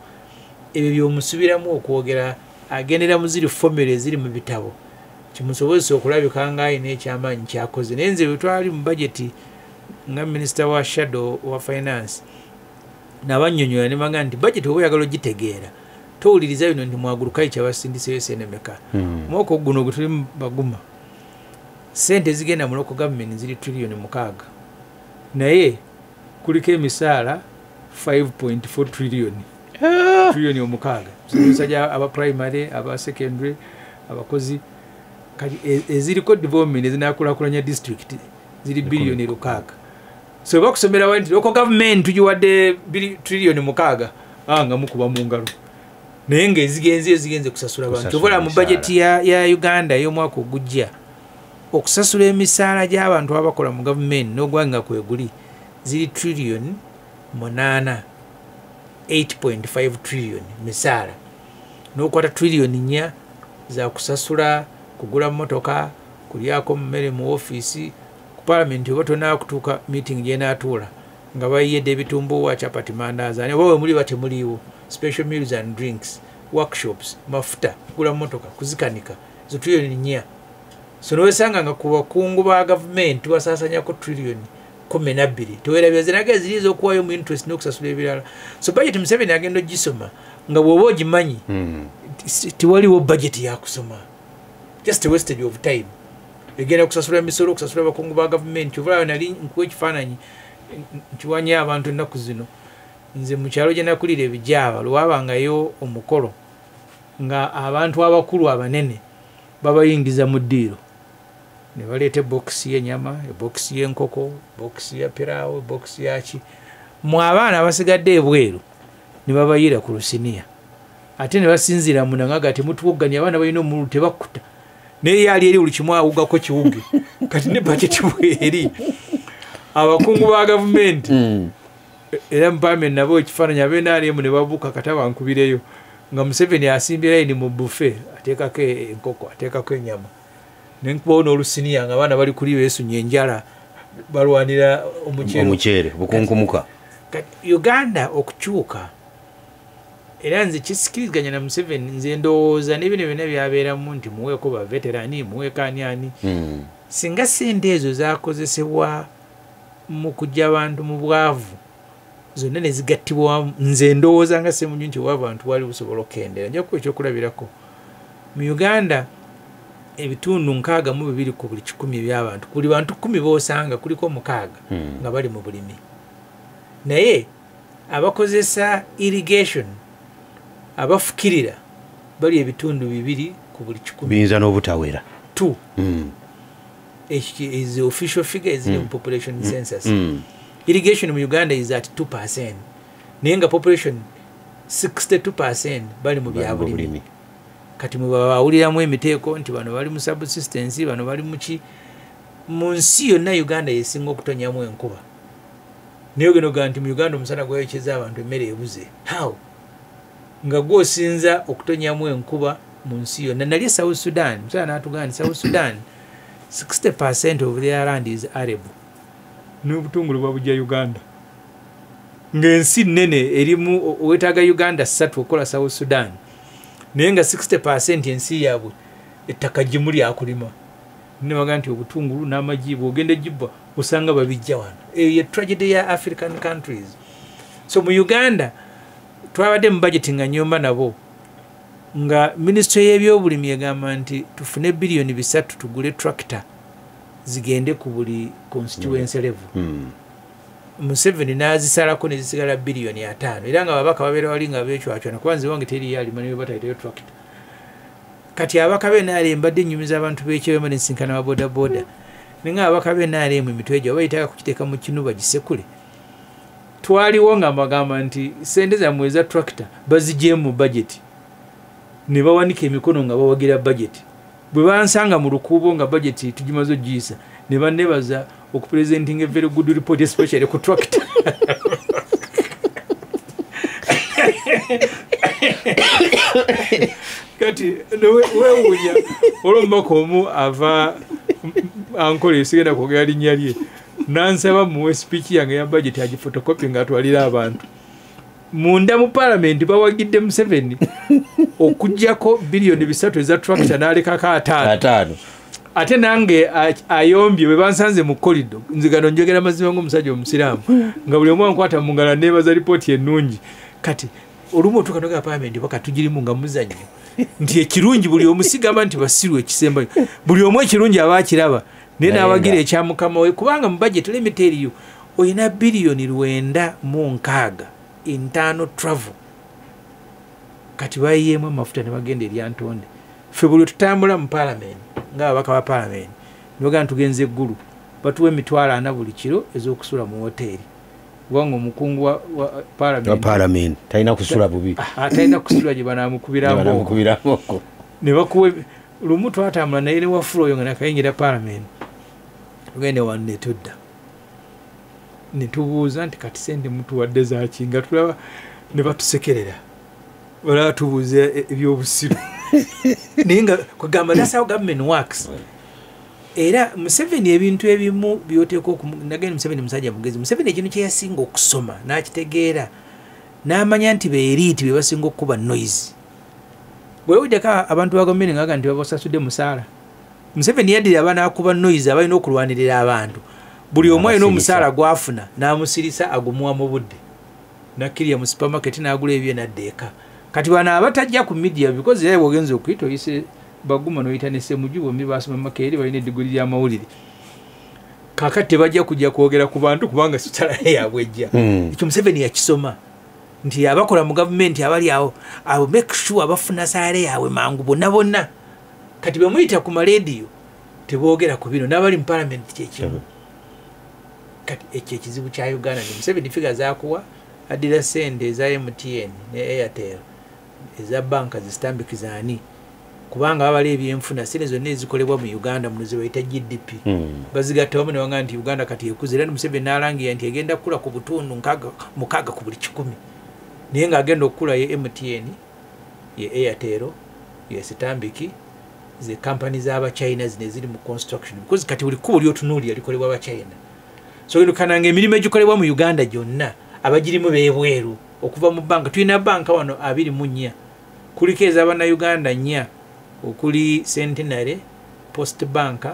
ebyo by'omusubiramu okwogera agendera mu ziri formula eziri mu bitabo kimusobozesa okulabika nga alina ekyamaanyi kyakoze. Naye nze bwe twali mu bajeti nga minisita wa shadow wa finance nabannyonnyola ne bagamba nti bajeti oba oyagala ogitegeera towuliriza bino nti mwagulukayi kyabasindiseyo sente meka. Omwaka guno gwe tuli baguma sente ezigenda mu local government ziri triliyoni 6, naye kuliko emisaala 5.4 triliyoni, triliyoni 6. Omusajja aba primary, aba secondary, abakozi. Kati eziriko development ezinaakulaakulanya district ziri biliyoni 6. So bakusomera nti local government tugiwadde triliyoni 6, nga mukuba mu ngalo, naye ng'ezigenze ezigenze kusasula abantu. Obola mu bajeti ya Uganda ey'omwaka ogujja okusasula emisaala gy'abantu abakola mu gavumenti n'ogwanga kweguli ziri triliyoni 8, 8.5 trillion misaala, n'okwata triliyoni 4 za kusasula kugula mmotoka, kulyako mmere mu ofiisi. Ku palamenti oba tonaakutuuka meeting gyenaatuula nga bayiyedde ebitumbuwa, chapati, mandazi, ani oba we muli batemuliiwo, special meals and drinks, workshops, mafuta, kugula mmotoka, kuzikanika, zo triliyoni 4. So nowesanga nga ku bakungu ba gavumenti basaasanyako triliyoni 12. Teweerabira zinaga ziri ez'okuwaayo mu interest n'okusasula ebirala. So budget Museveni agenda ogisoma nga bw'oba ogimanyi tewaliwo budget yakusoma, just a wastage of time. Egenda kusasula emisolo, okusasula abakungu ba gavumenti. Obulayo nali nkuwa ekifaananyi nkiwanya abantu ennaku zino. Nze mu kyalo gye nakulira ebijaaba lwabangayo omukolo nga abantu abakulu abanene babayingiza mu ddiiro ne baleeta ebokisi y'ennyama, ebokisi y'enkoko, ebokisi ya piraawo, ebokisi yaki. Mu abaana abasigadde ebweru ne babayiira ku lusiniya, ate ne basinziira munangaga temutuwogganya, abaana balina omululu tebakkuta, naye yali eri buli kimu awugako kiwuge. Kati ne bajeti bweri abakungu ba gavumenti era mpame nabo ekifaananyi ab'NRM ne babuuka kata bankubireyo nga Museveni asimbye layini mu buffet, ateekako enkoko, ateekako ennyama, ne nkubawo n'olusiniya nga abaana bali kuli beesunye enjala balwanira omuceere bukunkumuka. Kati Uganda okukyuka, era nze kisikiriziganya na Museveni, nze ndowooza n'ebino byonna byabeeramu nti muweeko ba veterani, muweeko ani ani. Singa sente ezo zaakozesebwa mu kuggya abantu mu bwavu zonna ne zigattibwa, nze ndowooza nga Ssemuju nti obwavu abantu bwali busobola okukendera. Nja kukuwa ekyokulabirako. Mu Uganda ebitundu 62 ku buli 100 eby'abantu, buli bantu 10 b'osanga kuliko 6 nga bali mu bulimi. Naye abakozesa irrigation abafukirira bali ebitundu 2 ku buli 100, biyinza n'obutawera 2. Is the official figure is in population census. Irrigation mu Uganda is at 2%, naye nga population 62% bali mu byabulimi. Kati mwe bawuliramu emiteeko nti bano bali mu subsistence, bano bali mu ki. Mu nsi yonna Uganda yesinga okutonyamu enkuba, naye ogenda ogamba nti mu Uganda omusana gwayokyeza abantu emmere ebuze. How? Nga gw'osinza okutonyamu enkuba mu nsi yonna. Nali South Sudan, omusana n'atugamba nti South Sudan 60% of their land is arable, n'obutungulu babujja Uganda. Ng'ensi nnene erimu weetaaga Uganda 3 okukola South Sudan, naye nga 60% ensi yaabwe ettaka gimu lyakulima. Ne bagamba nti obutungulu n'amagi bw'ogenda ejjibwa osanga babijja wano. Eyo ye tragedy ya African countries. So mu Uganda twabadde mu budget nga nnyomba nabo nga minisitule y'ebyobulimi egamba nti tufune biliyoni 3 tugule tractor zigende ku buli constituency level. Museveni n'azisalako ne zisigala biliyoni 5, era nga ababaka babeera wali nga beecwacwana kuba nze wange teriyo alima ne batayitayo tractor. Kati ababaka b'NRM mbadde nnyumiza abantu b'ekyewema n'ensinkana ba bodaboda, naye nga ababaka b'NRM emitwe gyabwe bayitaka kukiteeka mu kinu bagisekule. Twaliwo nga mbagamba nti sente zammwe eza tractor baziggye mu budget, ne bawanika emikono nga bawagira budget. Bwe bansanga mu lukuubo nga budget tugimaze ogiyisa, ne bannebaza okupresenting a very good report, especially ku tractor. Kati weewuunya olw'omubaka omu ava Ankole, sigenda kwogera linnya lye, nansaba muwe speech yange ya budget agiphotocopy ng'atwalira abantu. Munda mu parliament bawagidde Museveni okuggyako biliyoni 3 eza tractor n'alekako 5. Ate nange ayombye bwe bansanze mu corridor, nze gano njogera mazima ng'omusajja omusiraamu, nga buli omu ankwata mu ngalo neebaza lipooti ennungi. Kati olumu otuuka n'ogamba parliament baka tugirimu nga muzannyo, nti ekirungi buli omu, sigamba nti basiru ekisembayo, buli omu ekirungi aba akiraba, naye n'awagira ekya mukama we. Kubanga mu budget, let me tell you, oyina biliyoni 960 internal travel. Kati bayiyeemu amafuta ne bagenda eri Antonde. Ffe buli tutambula mu parliament ng'ababaka ba parliament, ne bagamba tugenze Eggulu, batuwa 40,000 buli kiro ez'okusula mu woteeri, kubanga omukungu wa parliament talina kusula bubi, talina kusula gye banaamukubira mbooko. Ne bakuwa. Lumu twatambula naye ne Wafula oyo nga nakayingira parliament, tugende wano ne tudda ne tubuuza nti kati sente mutuwadde zaaki, nga tulaba ne batusekerera, balaba tubuuza ebyobusiru. Naye nga kugamba that's how government works. Era Museveni ebintu ebimu byoteeka nagenda. Museveni musajja mugezi. Museveni ekintu kye yasinga okusoma n'akitegeera n'amanya nti be elite be basinga okukuba noise. Bwewuddeko abantu ba gavumenti nga nti babasasudde musaala, Museveni yaddira abanaakuba noise abalina okulwanirira abantu. Buli omu alina omusaala gwafuna n'amusirisa agumuwa mu budde, nakkirira mu supermarket n'agula ebye n'adda eka. Kati bano abatajja ku media, because era bw'ogenza okuyita oyise Baguma n'oyita ne Ssemujju, bombi basoma Makerere, balina eddiguli ly'amawulire. Kaakati tebajja kujja kwogera ku bantu kubanga sitala yaabwe ejja. Ekyo Museveni yakisoma nti abakola mu gavumenti abali awo abo make sure abafuna saale yaabwe mangu bonna bonna. Kati bwe muyita ku malediyo teboogera ku bino, n'abali mu parliament kyekimu. Kati ekyo ekizibu kya Uganda ni Museveni figure zakuwa, addira sente eza MTN ne Airtel eza banka zisitambikizaani, kubanga babala ebyenfuna sente zonna ezikolebwa mu Uganda muno ze bayita GDP, bazigatta wamu ne bagamba nti Uganda kati ekuze. Era Museveni n'alangira nti egenda kukula ku butundu 6 ku buli 100, naye ng'agenda okukula ye MTN, ye Airtel, ye Stanbic, ze kampani z'Abachina zino eziri mu construction, because kati buli kkubo ly'otunuulira likolebwa Abachina. So kananga emirimu egikolebwa mu Uganda gyonna abagirimu beebweru okuva mu banka. Tulina banka wano 24, kuliko ez'Abannayuganda 4, okuli Centenary, Post Bank,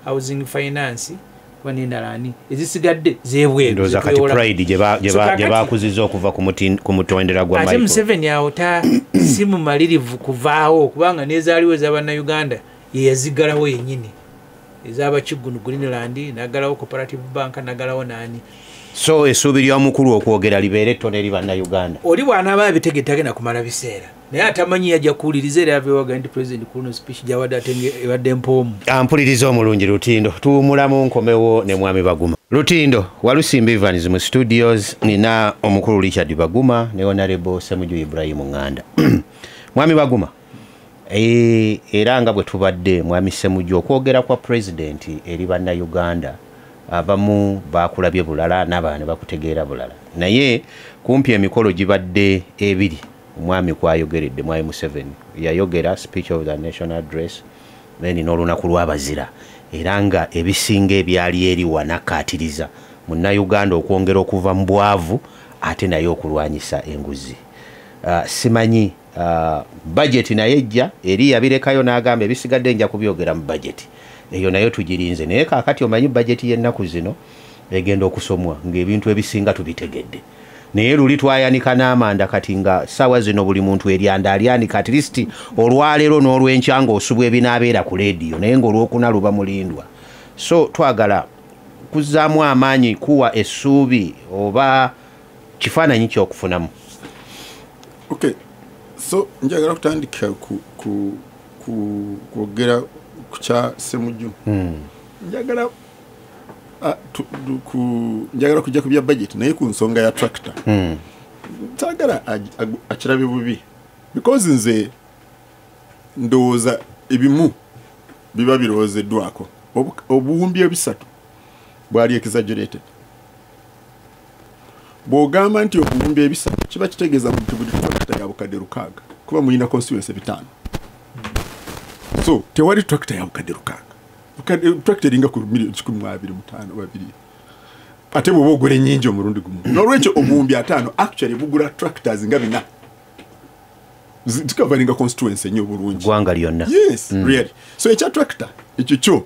Housing Finance, n'endala ezisigadde z'ebweru. Ndowooza kati Pride gye baakuzizza okuva ku mutendera gwa Ate Museveni awo si mumalirivu kuvaawo, kubanga n'ezaaliwo ez'Abannayuganda ye yaziggalawo yennyini, ez'Abakigunu Greenland, n'aggalawo Cooperative Bank, n'aggalawo naani. So essuubi ly'omukulu okwogera libeere ettono eri Bannayuganda. Oli bw'anaaba abitegedde tagenda kumala biseera, naye atamanyi yajja kuwuliriza era aveewaga nti President kuno speech gy'awadde ate ebadde mpoomu. Ampuliriza omulungi Lutindo, tuwumulamu nkomewo ne Mwami Baguma. Lutindo Walusimbi Evans mu studios, nina omukulu Richard Baguma ne Honorable Ssemujju Ibrahim Nganda. Mwami Baguma, era nga bwe tubadde Mwami Ssemujju, okwogera kwa President eri Bannayuganda abamu bakulabye bulala n'abalala ne bakutegeera bulala, naye kumpi emikolo gibadde ebiri omwami kwayogeredde. Mwami Museveni yayogera speech of the national address, then n'olunaku lw'abazira, era nga ebisinga ebyali eri wanakaatiriza Munnayuganda okwongera okuva mu bwavu ate naye okulwanyisa enguzi. Simanyi budget naye ejja eri yabirekayo n'agamba ebisigadde nja kubyogera mu budget eyo, nayo tugirinze. Naye kaakati omanyi budget y'ennaku zino egenda okusomwa ng'ebintu ebisinga tubitegedde, naye luli twayanika n'amanda, kati nga ssaawa zino buli muntu eryanda alyanika at least olwaleero n'olwenkya ng'osubwa ebinaabeera ku leediyo, naye ng'olwokuna luba mulindwa. So twagala kuzzaamu amaanyi, kuwa essuubi oba kifaananyi ky'okufunamu. Okay, so njagala kutandika kwogera ku kya Ssemujju. Njagala Njagala kujja ku bya budget naye ku nsonga ya tractor. Saagala akirabe bubi because nze ndowooza ebimu biba birowoozeddwako. Obuwumbi ebisatu bwali exaggerated. Bw'ogamba nti obuwumbi ebisatu kiba kitegeeza nti buli tractor ya bukadde 6 kuba mulina constituency 5. So tewali tractor ya bukadde 6. Tractor eringa ku million 125 babiri. Ate bw'oba ogula ennyingi omulundi gumu. N'olwekyo obuwumbi 5 actually bugula tractors nga 4. Zikavaringa constituency ennyo bulungi. Ggwanga lyonna. Yes, really. So ekya tractor ekyo kyo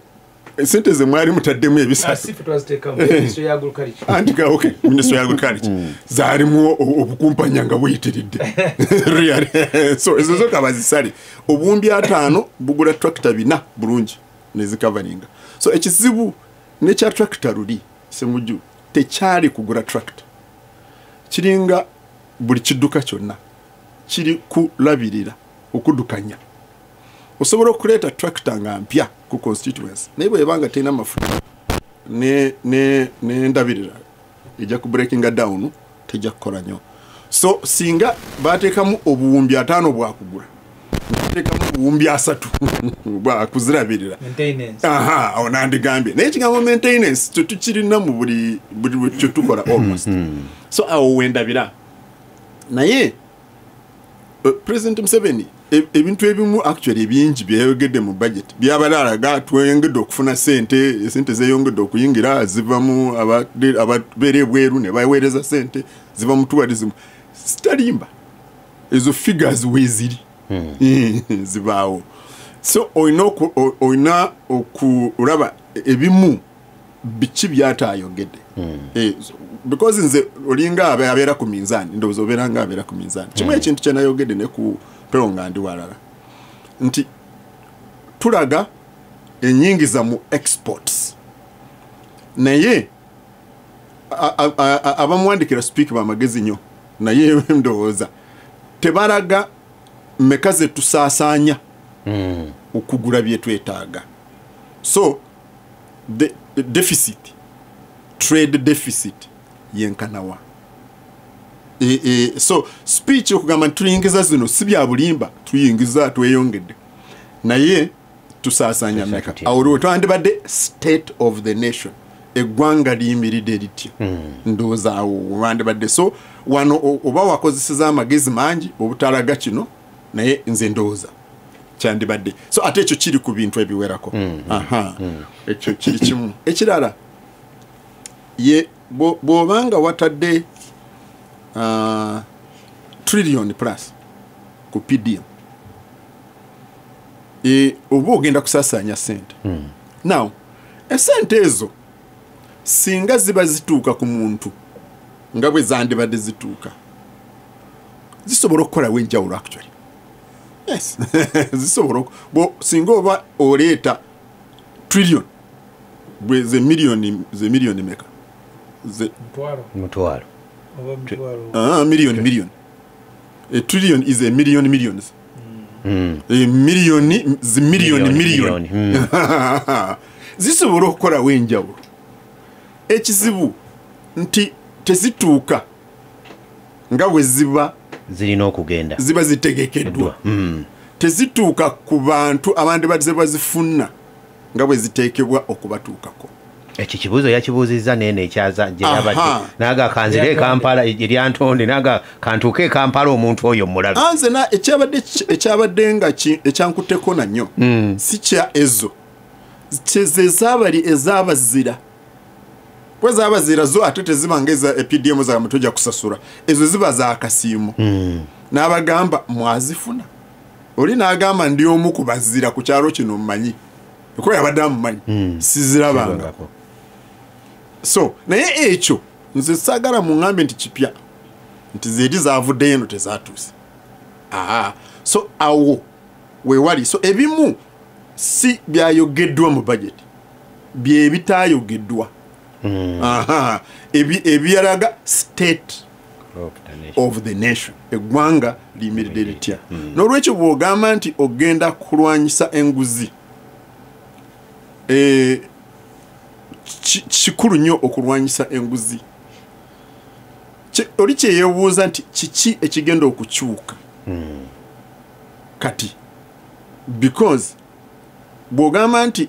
sente ze mwali mutaddemu ebisatu. Ministry ya Agriculture. Andika okay, Ministry ya Agriculture. Zaalimu obukumpanya nga buyitiridde. Really. So ezo zo kabazisale. Obuwumbi 5 bugula tractor 4 bulungi nezikavaringa. So ekizibu nekya tractor luli Ssemujju tekyali kugula tractor. Kiringa buli kidduka kyonna kiri kulabirira okudukanya. Osobola okuleeta tractor nga mpya ku constituency naye bw'ebanga terina mafuta ne ndabirira ejja ku breakinga down, tejja kukola nnyo. So singa bateekamu obuwumbi 5 bwakugula, bateekamu obuwumbi 3 bwakuzirabirira. Maintenance. Aha, awo nandigambye. Naye ekigambo maintenance kyo tukirina mu buli kye tukola almost. So awo wendabira. Naye President Museveni ebintu ebimu actually bingi byeyogedde mu budget byabalaga tweyongedde okufuna sente, sente zeyongedde okuyingira ziva mu ababeera ebweru ne baweereza sente ziva mu tourism. Sitalimba ezo figures weeziri zibaawo. So olina okulaba ebimu biki byatayogedde. Because nze olinga abeera ku minzaani, ndowooza obeera nga abeera ku minzaani. Kimu ekintu kye nayogedde ne ku pewo nga ndi walala nti tulaga enyingiza mu exports, naye abamuwandikira speak bamagezi nnyo, naye ndowooza tebalaga mmeka ze tusaasaanya okugula bye twetaaga. So the deficit, trade deficit yenkanawa. So speech okugamba tuyingiza zino si bya bulimba, tuyingiza tweyongedde naye tusaasanya mmeka. Awo twandibadde state of the nation, eggwanga liyimiridde litya, ndowooza awo wandibadde. So wano oba wakozeseza amagezi mangi obutalaga kino, naye nze ndowooza kyandibadde. So ate ekyo kiri ku bintu ebiwerako. Aha, ekyo kiri kimu. Ekirala ye bw'obanga watadde trillion plus ku PDM, oba ogenda kusaasaanya sente. Now esente ezo singa ziba zituuka ku muntu nga bwe zandibadde zituuka, zisobola okukolawo enjawulo actually. Yes. Zisobola singa oba oleeta trillion bwe ze miliyoni meka? Mutwalo. Million. A trillion is a million millions. A million million million. Zisobola okukolawo enjawulo. Ekizibu nti tezituuka nga bwe ziba zirina okugenda, ziba zitegekeddwa. Tezituuka ku bantu abandi bazze bazifuna nga bwe ziteekebwa okubatuukako. Ekyo kibuuzo yakibuuzizza nene ekyaza gye yabadde naga kanzire e Kampala eryantonde naga kantuuke e Kampala omuntu oyo mulabe. Nze na ekyabadde nga ekyankutteko na nnyo si kya ezo ze zaabali ez'abazira bwe zaabazira zo ate teziba ng'eza PDM za mutojja kusasula, ezo ziba za kasiimo. N'abagamba mwazifuna, oli n'agamba ndi omu ku bazira ku kyalo kino mmanyi kuba yabadde amumanyi, sizirabangako. So naye ekyo nze saagala muŋŋambe nti kipya nti zeeri zaavuddeyo eno tezaatuuse. So awo weewali. So ebimu si byayogeddwa mu budget, bye bitaayogeddwa. Ebyalaga state of the nation, eggwanga liyimiridde litya. N'olwekyo bw'ogamba nti ogenda kulwanyisa enguzi, Kikulu nnyo okulwanyisa enguzi. Oli kyeyeebuuza nti kiki ekigenda okukyuka kati, because bw'ogamba nti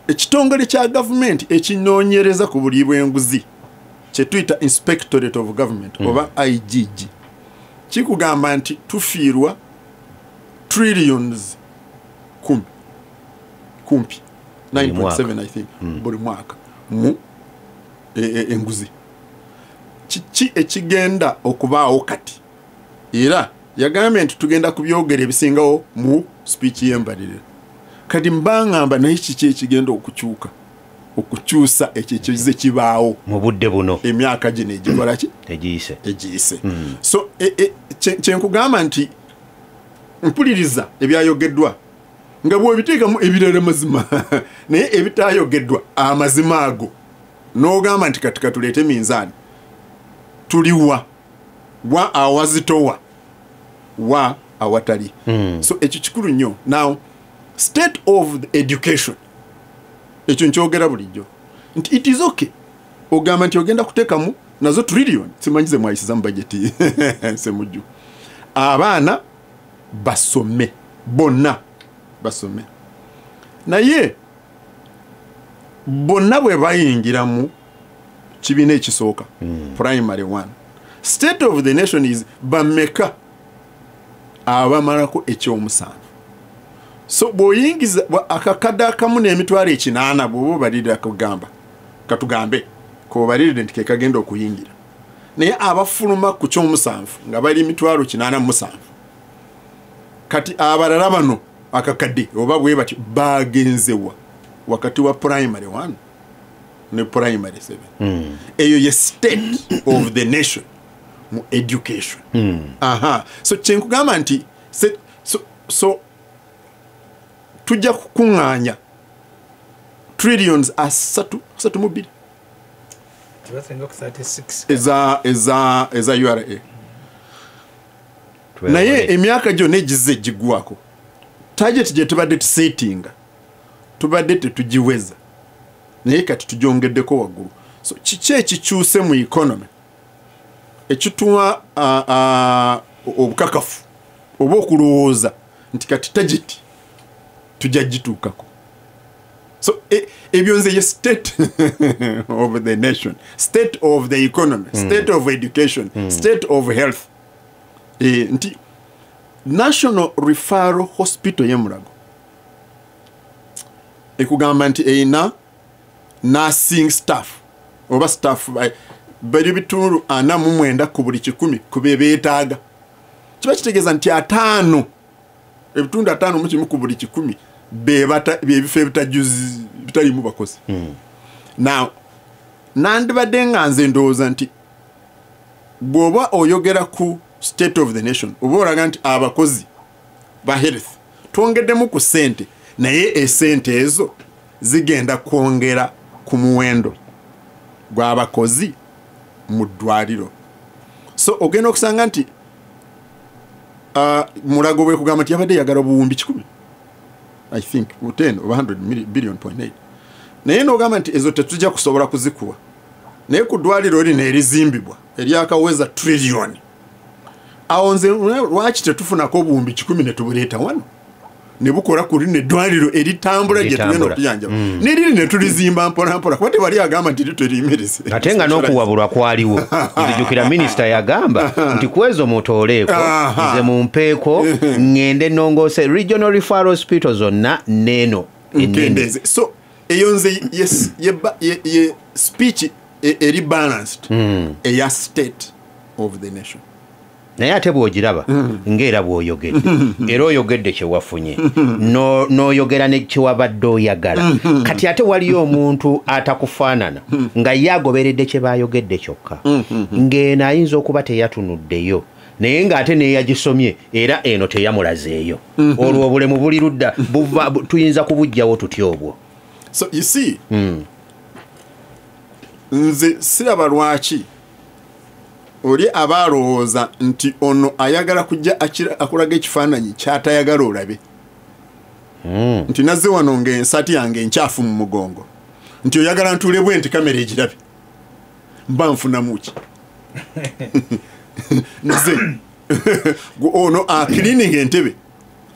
ekitongole kya gavumenti ekinoonyereza ku buli bw'enguzi kye tuyita Inspectorate of Government oba IGG kikugamba nti tufiirwa trillions 10 kumpi 9.7 I think buli mwaka mu enguzi. Kiki ekigenda okubaawo kati? Era yagambye nti tugenda kubyogera ebisingawo mu speech y'embalirira. Kati mbangamba naye kiki ekigenda okukyuka okukyusa ekyo ekize kibaawo mu budde buno emyaka gino egikola ki egiyise. So kyenkugamba nti mpuliriza ebyayogeddwa nga bw'obiteekamu ebirala mazima naye ebitayogeddwa amazima ago n'ogamba nti kati katuleete minzaani tuliwa wa awazitowa wa awatali. So ekyo kikulu nnyo. Now state of the education, ekyo nkyogera bulijjo nti it is okay ogamba nti ogenda kuteekamu nazo trillion simanyi ze mwayisiza mu bajeti Semujju, abaana basome bonna basome, naye bonna bwe bayingira mu kibiina ekisooka primary 1, state of the nation is bameka abamalako ekyomusanvu. So bw'oyingiza akakadde akamu n'emitwalo 8 bw'oba obalirira kugamba katugambe k'obalirire nti ke kagenda okuyingira, naye abafuluma ku kyomusanvu nga bali emitwalo 87, kati abalala bano akakadde oba bwe batyo bagenzewa wakati wa primary 1 ne primary 7. Eyo ye state of the nation mu education. Aha. So kyenkugamba nti so tujja kukuŋŋaanya trillions 32 eza URA, naye emyaka gyonna egize gigwako target gye tubadde tusetinga tubadde tetugiweza, naye kati tugyongeddeko waggulu. So kiki ekikyuse mu economy ekituwa obukakafu oba okulowooza nti kati target tujja gituukako? So ebyo nze ye state of the nation, state of the economy, state of education, state of health. Nti National Referral Hospital ye Mulago ekugamba nti eyina nursing staff oba staff bali bitundu 49 ku buli 100 ku be beetaaga. Kiba kitegeeza nti 5 ebitundu 51 ku buli 100 bebifo ebitalimu bakozi. Now nandibadde nga nze ndowooza nti bw'oba oyogera ku state of the nation oba olaga nti abakozi ba health twongeddemu ku ssente, naye esente ezo zigenda kwongera ku muwendo gw'abakozi mu ddwaliro. So ogenda okusanga nti Mulago bwe kugamba nti yabadde yagala obuwumbi 100 I think 10 oba 100 billion point 8, naye n'ogamba nti ezo tetujja kusobola kuzikuwa, naye ku ddwaliro lino erizimbibwa eryakaweza trillion, awo nze lwaki tetufunako obuwumbi 10 ne tubuleeta wano ne bukola ku lino eddwaliro eritambula gye tugenda okuyanjaba neriri ne tulizimba mpola mpola, kuba tewali agamba nti literimirise. Ate nga n'okuwabulwa kwaliwo. Nzijukira minisita yagamba nti kwezo mutooleeko nze mumpeeko ŋŋende nnongoose regional referral hospital zonna neeno ennene. So eyo nze ye speech eri balanced eya state of the nation. Naye ate bw'ogiraba ng'era bw'oyogedde era oyogedde kye wafunye n'oyogera ne kye wabadde oyagala. Kati ate waliyo omuntu atakufaanana nga ye agoberedde kye baayogedde kyokka, ng'eno ayinza okuba teyatunuddeyo naye ng'ate neeyagisomye era eno teyamulazeeyo. Olwo obulemu buli ludda tuyinza kubuggyawo tutya obwo? So you see, nze siraba lwaki oli aba alowooza nti ono ayagala kujja akulaga ekifaananyi ky'atayagala olabe. Nti nazze wano ng'ensaati yange enkyafu mu mugongo, Nti oyagala ntuule bwe nti kamera egirabe, mba nfunamu ki? Nze ono acleaning entebe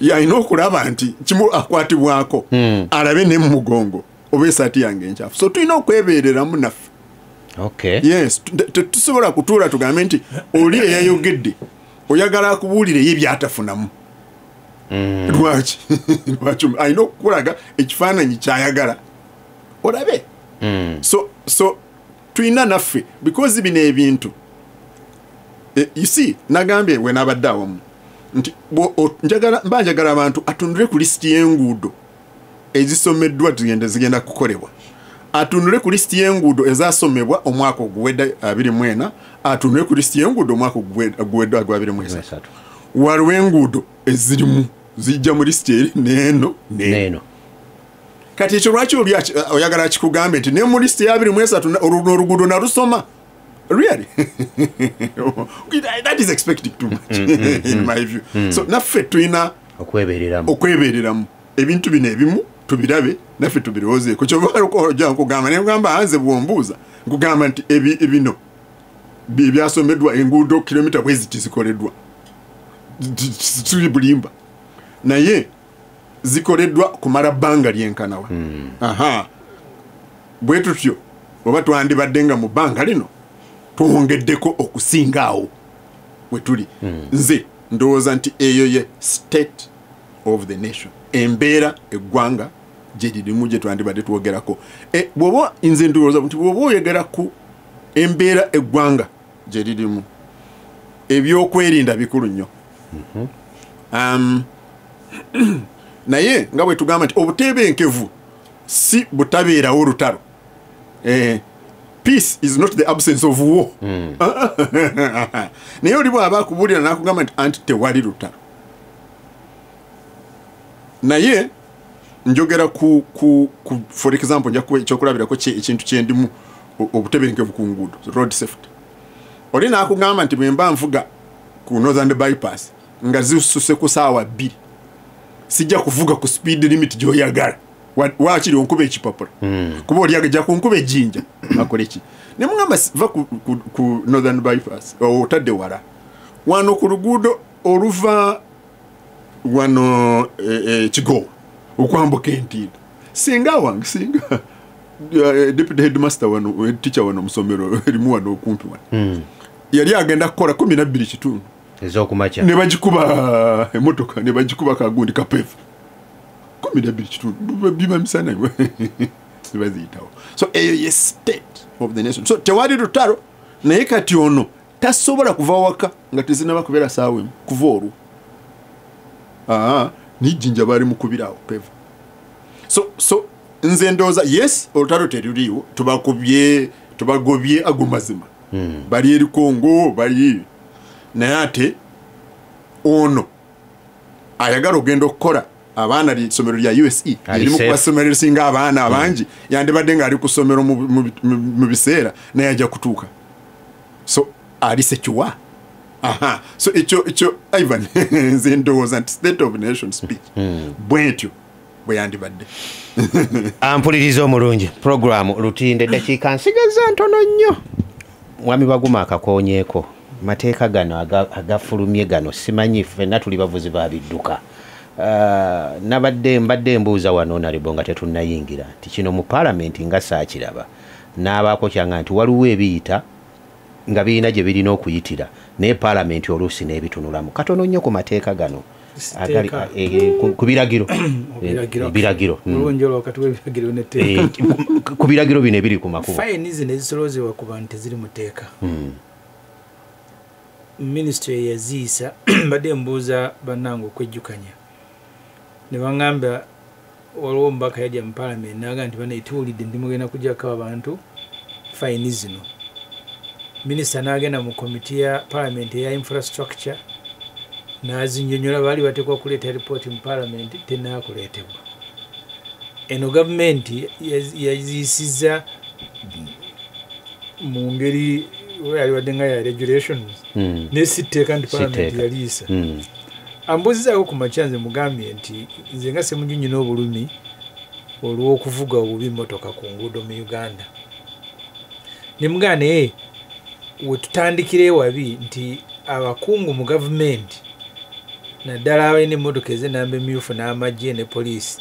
yalina okulaba nti kimu akwatibwako, alabe ne mumugongo oba esaati yange enkyafu. So tulina okwebeereramu naffe. Yes, tetusobola kutuula tugambe nti oli eyayogedde oyagala akubuulire ye byatafunamu. Lwaki? Lwaki alina okukulaga ekifaananyi kyayagala olabe? So tulina naffe, because bino ebintu, you see, nagambye we nabadde awamu nti mba njagala abantu atunule ku lisiti y'enguudo ezisomeddwa zigenda kukolebwa, atunule ku lisiti y'enguudo ezasomebwa omwaka oguwedde 24, atunule ku lisiti y'enguudo omwaka oguwedde gwa 23. Waliwo enguudo ezirimu zijja mu lisiti eri neeno neeno. Kati ekyo lwaki oli oyagala kikugambe nti ne mu lisiti ya 23 oluno oluguudo nalusoma? Really? That is expecting too much in my view. So naffe tulina okwebeereramu ebintu bino ebimu tubirabe naffe tubirowoozeeko. Kyova ojja nkugamba ne nkugamba nze bw'ombuuza nkugamba nti ebino byasomeddwa enguudo kilomita bwe ziti zikoleddwa, tuli bulimba, naye zikoleddwa kumala bbanga lyenkanawa. Aha, bwe tutyo oba twandibadde nga mu bbanga lino twongeddeko okusinga awo we tuli. Nze ndowooza nti eyo ye state of the nation, embeera eggwanga gye lirimu gye twandibadde twogerako. Bw'oba nze ndowooza nti bw'oba oyogera ku embeera eggwanga gye lirimu, ebyokwerinda bikulu nnyo. Naye nga bwe tugamba nti obutebenkevu si butabeerawo olutalo. Peace is not the absence of war. Naye oli bw'aba akubuulira n'akugamba nti anti tewali lutalo, naye njogera ku for example, nja kuwa ekyokulabirako ekintu kyendimu, obutebenkevu ku nguudo, road safety. Oli n'akugamba nti bwe mba nvuga ku Northern Bypass nga zisuse ku saawa 2, sijja kuvuga ku speed limit gy'oyagala, waakiri onkuba ekipapula, kuba oli ajja kunkuba ejjinja akole ki? Ne mugamba va ku Northern Bypass otadde wala wano ku luguudo oluva wano Kigowa okwambuka Entindo, singa wange singa deputy headmaster wano, teacher wano musomero erimu wano okumpi wano, yali agenda kukola 12:15 ez'okumakya, ne bagikuba emotoka, ne bagikuba kagundi kapevu 12:15 biba misana baziyitawo. So eyo ye state of the nation. So tewali lutalo, naye kati ono tasobola kuva waka nga tezinaba kubeera saawa emu kuva olwo nijjinja bali mukubirawo pevu. So nze ndowooza yes, olutalo teruliiwo, tubakubye tubagobye ago mazima, bali eri Kongo bali, naye ate ono ayagala ogenda okukola abaana lisomero lya USE erimu kubasomero erisinga abaana abangi, yandibadde ng'ali ku ssomero mu biseera naye ajja kutuuka, so ali secure. Aha, so ekyo Ivan, nze ndowooza nti state of nation speech bwentyo bwe yandibadde. Ampuliriza omulungi, programu Lutinde, eddakiika nsigaza ntono nnyo. Mwami Baguma akakoonyeeko mateeka gano agafulumye gano, simanyi ffenna tuli bavuzi ba bidduka. Nabadde mbadde mbuuza wano Honorable nga tetunnayingira nti kino mu paalamenti nga saakiraba, n'abaako kyanga nti waliwo ebiyita nga birina gye birina okuyitira, naye paalamenti oluusi n'ebitunulamu katono nnyo ku mateeka gano agali ku biragiro, ebiragiro ku biragiro bino ebiri ku makubo. Fayini zino ezisoloozebwa ku bantu teziri mu tteeka. Minisitule yaziisa, mbadde mbuuza bannange okwejjukanya, ne baŋŋamba waliwo omubaka yajja mu paalamenti n'agamba nti bana tuwulidde nti mugenda kuggyako abantu fayini zino. Minisita n'agenda mu komiti ya paalamenti eya infrastructure n'azinnyonnyola, baali bateekwa kuleeta ripooti mu paalamenti, tennaakuleetebwa. Eno gavumenti yaziyisizza mu ngeri yali wadde nga ya regulations, naye si tteeka nti paalamenti yaliisa. Ambuuzizaako ku makya nze mugambye nti nze nga Ssemujju nnina obulumi olw'okuvuga obubi mmotoka ku nguudo mu Uganda. Ne mugamba naye we tutandikira ewabi nti abakungu mu gavumenti naddala abalina emmotoka ez'ennamba emyufu n'amagye ne poliisi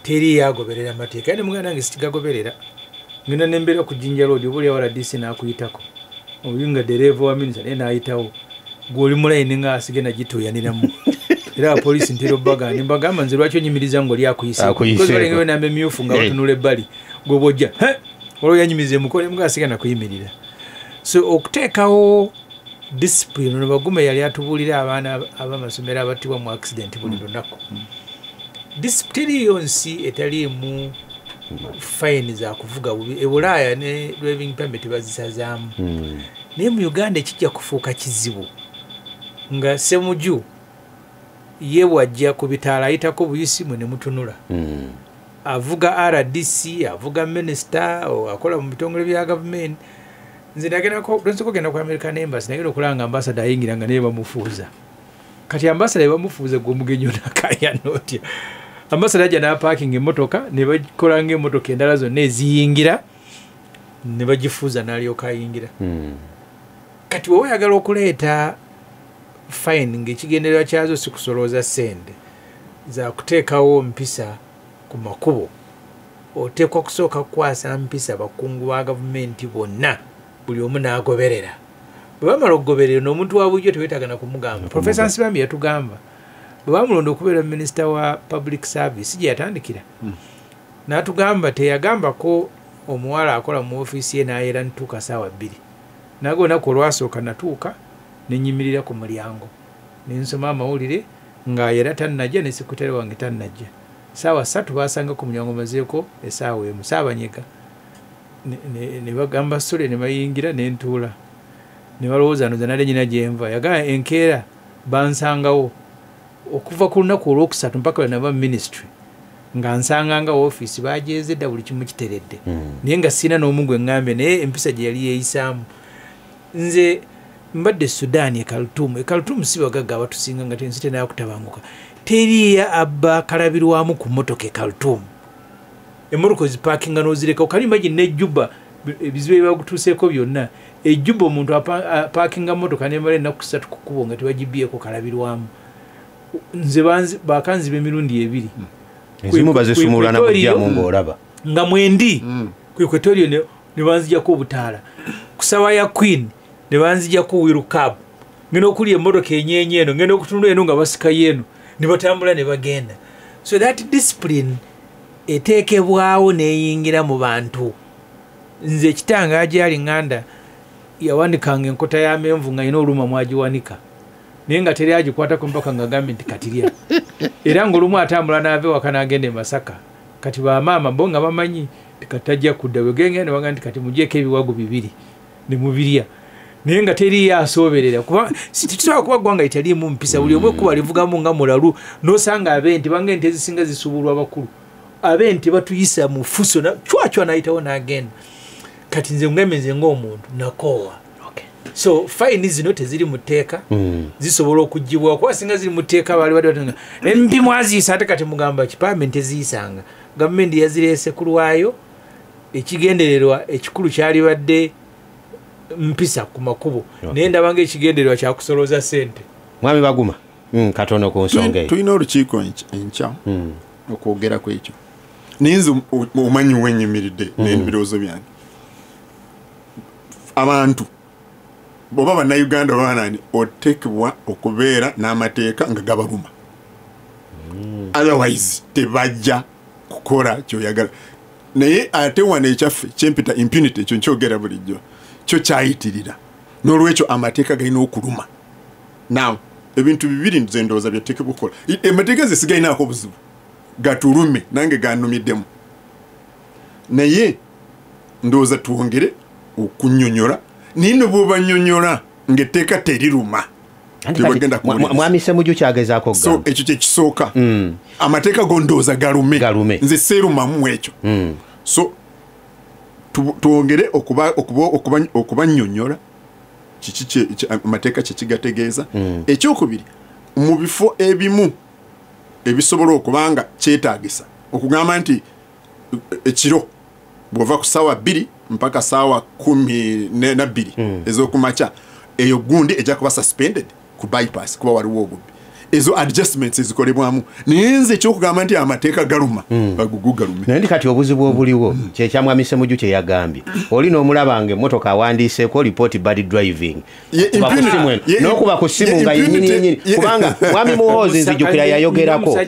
teri yagoberera amateeka. Naye ne mugamba nange sitigagoberera, ngenda ne mbeera ku Jinja Road oba oli awo RDC n'akuyitako, oyo nga ddereeva wa minisita naye n'ayitawo, gw'oli mu layini nga asigenda gituuyaniramu. Era abapoliisi ntera obbagamba ne mbagamba nze lwaki onyimiriza ng'oli akuyiseeko? Because balinga ennamba emyufu nga batunula ebbali, gwe bw'ojja waliwo yanyimiriza emukono nga asigenda kuyimirira. So okuteekawo discipline, ono Bagume yali atubuulira abaana ab'amasomero abattibwa mu accident buli lunaku. Teriiyo nsi etaliimu fine za kuvuga bubi. E Bulaaya ne driving permit bazisazaamu. Naye mu Uganda ekijja kufuuka kizibu nga Ssemuju ye bw'ajja ku bitaala ayitako buyisi mwe ne mutunula. Avuga RDC, avuga minisita, akola mu bitongole bya gavumenti. Nze nagendako, lwensooka okugenda ku American Embassy, nagenda okulaba nga ambassador ayingira nga naye bamufuuza. Kati ambassador bamufuuza gwe omugenyi onakaayana otya? Ambassador ajja n'apaakinga emmotoka ne bakola ng'emmotoka endala zonna eziyingira ne bagifuuza n'alyoka ayingira. Kati bw'oba oyagala okuleeta fine ng'ekigendererwa kyazo si kusolooza ssente, za kuteekawo mpisa ku makubo, oteekwa kusooka kukwasa mpisa bakungu ba gavumenti bonna, buli omu n'agoberera. Bwe bamala okugoberera n'omuntu wa bulijjo teweetaaga na kumugamba. Professor Nsibambi yatugamba bwe bamulonda okubeera minisita wa public service gye yatandikira, n'atugamba teyagambako omuwala akola mu ofiisi ye n'ayera ntuuka ssaawa 2. Naye olunaku olwasooka natuuka ne nnyimirira ku mulyango ne nsoma amawulire ng'ayera tannajja ne sekutale wange tannajja. Ssaawa 3 baasanga ku mulyango mazeeko essaawa 1, saabanyega. Ne bagamba sole ne bayingira ne ntuula. Ne balowooza nno nali nnyina gye nva. Yagamba enkeera bansangawo okuva ku lunaku olwokusatu mpaka lwe nava mu ministry nga nsanganga ofiisi bagyeze dda buli kimu kiteredde. Naye nga sirina n'omu gwe ŋŋambye, naye empisa gye yali yeeyisaamu. Nze mbadde Sudan e Khartoum. E Khartoum si bagagga abatusinga nga ensi tennakutabanguka. Teriiyo abba kalabirwamu ku mmotoka e Khartoum. Emmotoka ozipaakinga n'ozireka. Can you imagine ne Juba ebizibu ebibagutuuseeko byonna. E Juba omuntu apaakinga mmotoka n'emala ennaku 3 ku kkubo nga tebagibbyeko kalabirwamu. Nze bakanziba emirundi 2. Ezimu bazisumulula na kujjamu ng'olaba. Nga mwendi ku Equatorial ne banzijjako obutaala. Ku ssaawa ya Queen ne banzijjako wheel cab. Ngenda okulya emmotoka enyenye eno, ngenda okutunula eno nga basikayo eno, ne batambula ne bagenda. So that discipline eteekebwawo n'eyingira mu bantu. Nze kitange agyali ŋŋanda yawanikanga enkota y'amenvu nga alina oluma mwagiwanika, naye nga teri agikwatako mpaka ng'agambye nti katirya. Era ng'olumu atambula n'ava ewaka n'agenda e Masaka. Kati bamaama bo nga bamanyi nti kati tajja kudda, bwe gengenda ne bagamba nti kati muggyeko ebiwago 2 ne mubirya. Naye nga teriiyo asooberera, kuba tetusobola kuba ggwanga litaliimu mpisa, buli omu ekkubo alivugamu nga mulalu, n'osanga ab'ente banga ente ezisinga zisuubulwa abakulu. Ab'ente batuyisa mu fuso cwacwa n'ayitawo n'agenda. Kati nze ngambe nze ng'omuntu nakoowa. So fine zino teziri mu tteeka, zisobola okuggyibwako, kuba singa ziri mu tteeka baali badde batunga empi mwaziyisa, ate kati mugamba ki palamenti teziyisanga. Gavumenti yazireese ku lwayo, ekigendererwa ekikulu kyalibadde mpisa ku makubo, naye ndaba ng'ekigendererwa kya kusolooza ssente. Mwami Baguma, katono ku nsonga eyo. Tulina olukiiko enkya okwogera ku ekyo. Naye nze omanyi wenyimiridde n'ebirowoozo byange. Abantu bw'oba bannayuganda oba banani, oteekebwa okubeera n'amateeka nga gabaluma. Otherwise tebajja kukola ky'oyagala. Naye ate wano ekyaffe kyempita impunity, ekyo nkyogera bulijjo, kyo kyayitirira. N'olwekyo amateeka galina okuluma. Now ebintu bibiri nze ndowooza byateekebwa okukola. Amateeka nze sigalinaako obuzibu, gatulume nange gannumiddemu, naye ndowooza twongere okunnyonnyola. Naye ne bw'obannyonnyola ng'etteeka teriruma, tebagenda kuwuliriza. Mwami Ssemujju kyagezaako So okugamba. ekyo kye kisooka. Amateeka go ndowooza galume. Galume. Nze seerumamu ekyo. So twongere okubannyonnyola kiki amateeka kye kigategeeza. Ekyokubiri, mu bifo ebimu ebisobola okuba nga kyetaagisa okugamba nti Ekiro bw'ova ku ssaawa 2 mpaka ssaawa 12 ez'okumakya, eyo gundi ejja kuba suspended ku bypass kuba waliwo obubbi. Ezo adjustments ezikolebwamu, naye nze ekyokugamba nti amateeka galuma, ago galume. Naye ndi kati obuzibu obuliwo kyekyamwami Ssemujju kye yagambye, oli n'omulaba nga emmotoka awandiiseeko report bad driving, Kuba ku simu eno, n'okuba ku simu nga yennyini yennyini, kubanga mwami Muhoozi nzijukira yayogerako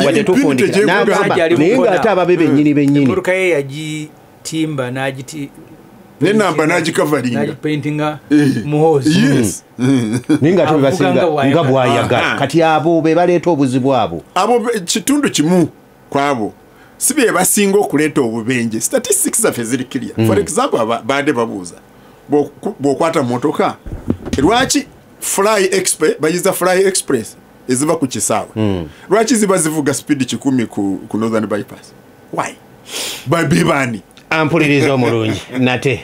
wadde tufundikira n'agamba, naye ng'ate ababe bennyini bennyini emmotoka ye yagitimba n'agiti nenamba n'agikavaringa, n'agipaintinga Muhoozi. Yes. Naye nga ate Avuga bebasinga nga bw'ayagala. nga bw'ayagala. Kati abo be baleeta obuzibu abo. Abo kitundu kimu kwabo si be basinga okuleeta obubenje. Statistics zaffe ziri clear. For example, baade babuuza bw'okwata motoka, lwaki Fly Express, bayiza Fly Express eziva ku kisaawe, lwaki ziba zivuga speed 100 ku Northern Bypass? Why? Babe baani? Ampuliriza omulungi nate.